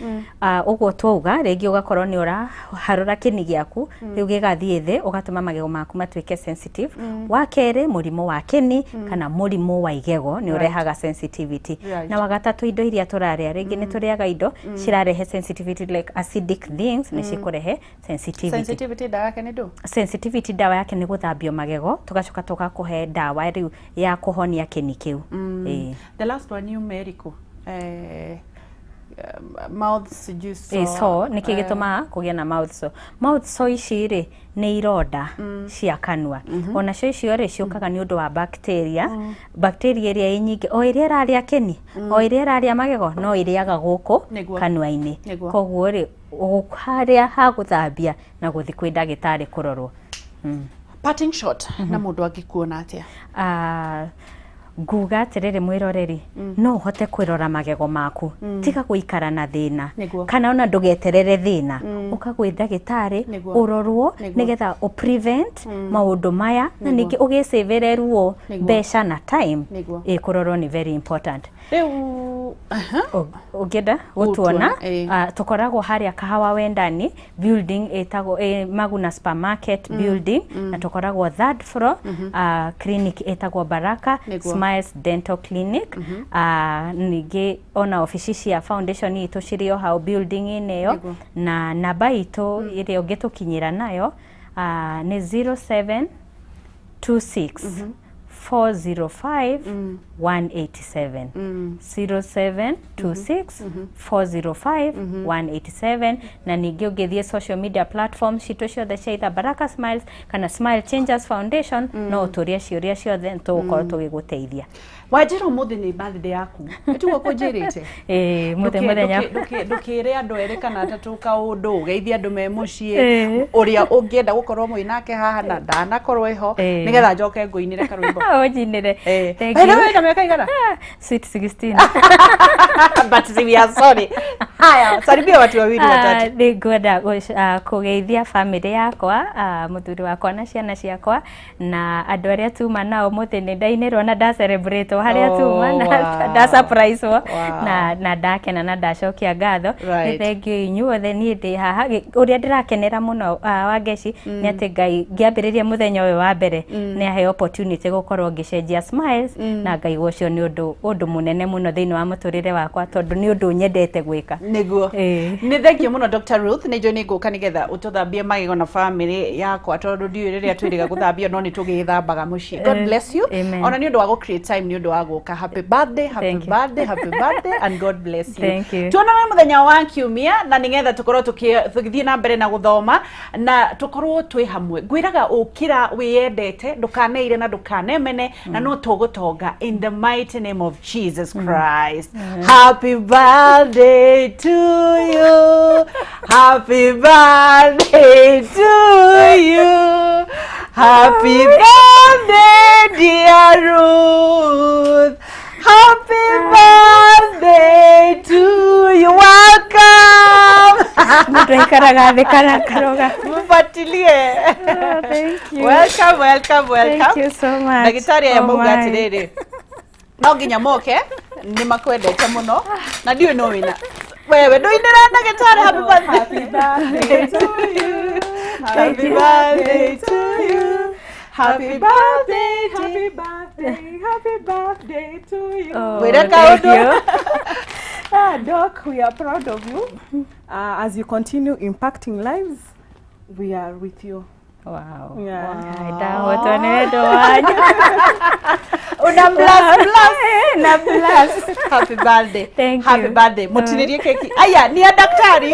Ũguo twauga, rĩngĩ ũgakorwo nĩ ũraharũra kĩni gĩaku, rĩu gĩgathiĩ thĩ, ũgatũma magego maku matuĩke sensitive. Wa kerĩ, mũrimũ wa kĩni kana mũrimũ wa igego nĩ ũrehaga sensitivity. Na wa gatatũ, indo iria tũrarĩa. Rĩngĩ nĩ tũrĩaga indo cirarehe sensitivity, like acidic things, nĩ cikũrehe sensitivity. Sensitivity ndawa yake nĩ ndũ? Sensitivity ndawa yake nĩ gũthambio magego, tũgacoka tũgakũhe ndawa rĩu ya kũhonia kĩni kĩu. Ĩĩ. The last one yuma ĩrĩkũ? Mouth sijui. Ĩ, sore nĩkĩ gĩtũmaga kũgĩa na mouth sore? Mouth sore ici rĩ, nĩ ironda cia kanua. Onacio icio rĩ, ciũkaga nĩ ũndũ wa bacteria. Bacteria ĩrĩa ĩ nyingĩ, o ĩrĩa ĩrarĩa kĩni, o ĩrĩa ĩrarĩa magego, no ĩrĩaga gũkũ kanua-inĩ. Koguo rĩ, harĩa ha gũthambia na gũthiĩ kwĩ ndagĩtarĩ kũrorwo. Parting shot, na mũndũ angĩkuona atĩa? Ah, nguga atĩrĩrĩ, mwĩroreri, no ũhote kwĩrora magego maku. Tiga gũikara na thĩna kana ona ndũgeterere thĩna. Ũka gwĩ ndagĩtarĩ ũrorwo nĩgetha ũ prevent maũndũ maya, na ningĩ ũgĩcĩvĩre ruo, mbeca na time. Ĩ, kũrorwo nĩ very important. Rĩu aha. Ũngĩenda gũtuona, Gũtuona, ĩ. Tũkoragwo harĩa Kahawa Wendani building, ĩtagwo Maguna Supermarket building, na tũkoragwo third floor. Clinic ĩtagwo Baraka Smiles Dental Clinic. Ningĩ ona obici cia foundation itũ cirĩ o hau building-inĩ ĩyo. Na namba itũ ĩrĩa ũngĩtũkinyĩra nayo nĩ 0726 405 187, 0726 405 187. Na ningĩ ũngĩthiĩ social media platforms citũ ciothe cia either Baraka Smiles kana Smile Changers Foundation, no ũtũrie ciũria ciothe, tũgũkorwo tũgĩgũteithia. Wanjĩra ũmũthĩ nĩ birthday yaku, ĩtiguo kũnjĩrĩte? Ĩĩ, mũthĩ mũthenya. Ndũkĩre andũ erĩ kana atatũ kaũndũ, ũgeithie andũ me mũciĩ, ũrĩa ũngĩenda gũkorwo mwĩ nake haha na ndanakorwo ĩho, nĩgetha njoke ngũinĩre karwĩmbo. Ũnjinĩre. Thank By the you. way, wĩna mĩaka igana? Sweet 16. But we are sorry. Haya, salimia watu wawili, watatu. Nĩ ngwenda kũgeithia family yakwa, mũthuri wakwa na ciana ciakwa na andũ arĩa tuma nao. Mũthĩ nĩ ndainĩrwo na nda celebrate harĩa tuma na nda surprise na ndakena na ndacokia ngatho. Nĩ thank you inyuothe. Niĩ ndĩ haha. Ũrĩa ndĩrakenera mũno, Wangeci, nĩ atĩ Ngai ngĩambĩrĩria mũthenya ũyũ wa mbere nĩ ahe opportunity gũkorwo ngĩcenjia smiles, na ngaigua ũcio nĩ ũndũ mũnene mũno thĩinĩ wa mũtũrĩre wakwa, tondũ nĩ ũndũ nyendete gwĩka. Nĩguo. Nĩ thank you mũno, Dr. Ruth. Nĩ njũĩ nĩ ngũka nĩgetha ũtũthambie magego na family yakwa, tondũ ndiũĩ rĩrĩa twĩrĩga gũthambio, no nĩ tũgĩthambaga mũciĩ. God bless you. Amen. Ona nĩ ũndũ wa gũ create time, nĩ ũndũ wa gũka. Happy birthday, happy Thank you. birthday, happy birthday, and God bless you. Thank you. Tuonane mũthenya wa kiumia, na nĩgetha tũkorwo tũgĩthiĩ na mbere na gũthoma na tũkorwo twĩ hamwe. Ngwĩraga ũkĩra wĩyendete, ndũkaneire na ndũkanemene, na no tũgũtonga in the mighty name of Jesus Christ. Happy birthday to you, happy birthday to you, happy birthday, dear Ruth, happy birthday to you. Welcome. Mũndũ aikaraga thĩ kana karoga. Mfuatilie. Thank you. Welcome, welcome, welcome. Thank you so much. Ndagĩtarĩ aya Oh mauga my. atĩrĩrĩ, no nginya moke, nĩ makwendete mũno, na ndiũĩ no wĩna wewe ndũinĩra ndagĩtarĩ. Happy birthday to you, happy birthday to you, happy birthday, Happy birthday, happy birthday to you. Oh, Wĩre thank kaũndũ. you. Ah, Doc, we are proud of you. As you continue impacting lives, we are with you. Wow. Yeah. Ndahotwo nĩ wendo wanyu. Una bless, bless. Na bless. Happy birthday. Thank Happy you. birthday. Mũtinĩrie keki aya nĩ a daktari.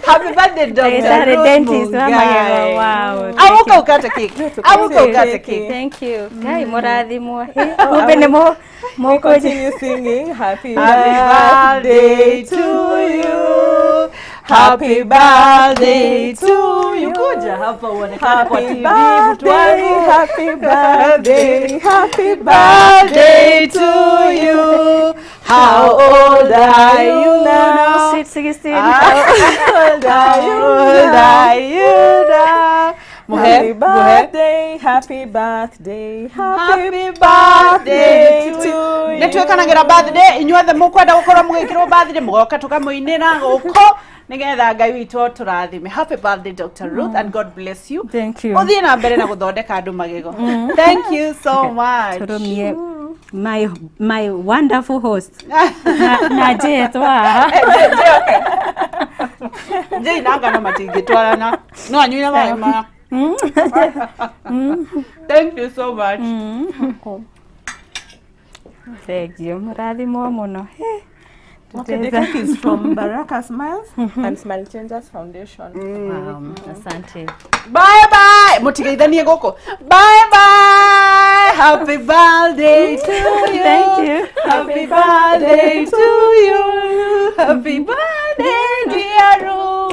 Happy birthday, Dr. Ndagĩtarĩ Ruth dentist wa Mungai. magego. Wow. Thank Amuka you. ukate keki, amuka ukate keki. Thank you. Ngai mũrathimwo. Kumbe nĩ We mũkũnjĩ. continue singing happy, Happy birthday to you. Happy birthday to you. Kuja hapa uonekane kwa Happy TV, mtu birthday, wangu. happy birthday, happy Birthday to you. How old are you now? Sweet 16. How old are are you Old are you now? Muhe, Happy muhe. birthday, happy birthday, happy Happy birthday to to you. nä twäkanagä ra birthday inyuothe mũkwenda gũkorwo mũgĩkĩrwo birthday mũgoka tũkamũinĩra gũkũ nĩgetha Ngai witũ tũrathime. Happy birthday, Dr. Ruth, and God bless you. Thank you. Ũthiĩ na mbere na gũthondeka andũ magego. Thank you so much. Tũrũmie my wonderful host na njetwa Njĩi na ngano matingĩtwarana no anyuire maĩ maya. Thank you so much. Thank you, mũrathimwo mũno. Okay, the cake is from Baraka Smiles and Smile Changers Foundation. Wow, asante. Bye bye. Mũtigeithanie gũkũ. Bye bye. Happy birthday to you. Thank you. Happy birthday to you. Happy birthday, dear Ruth.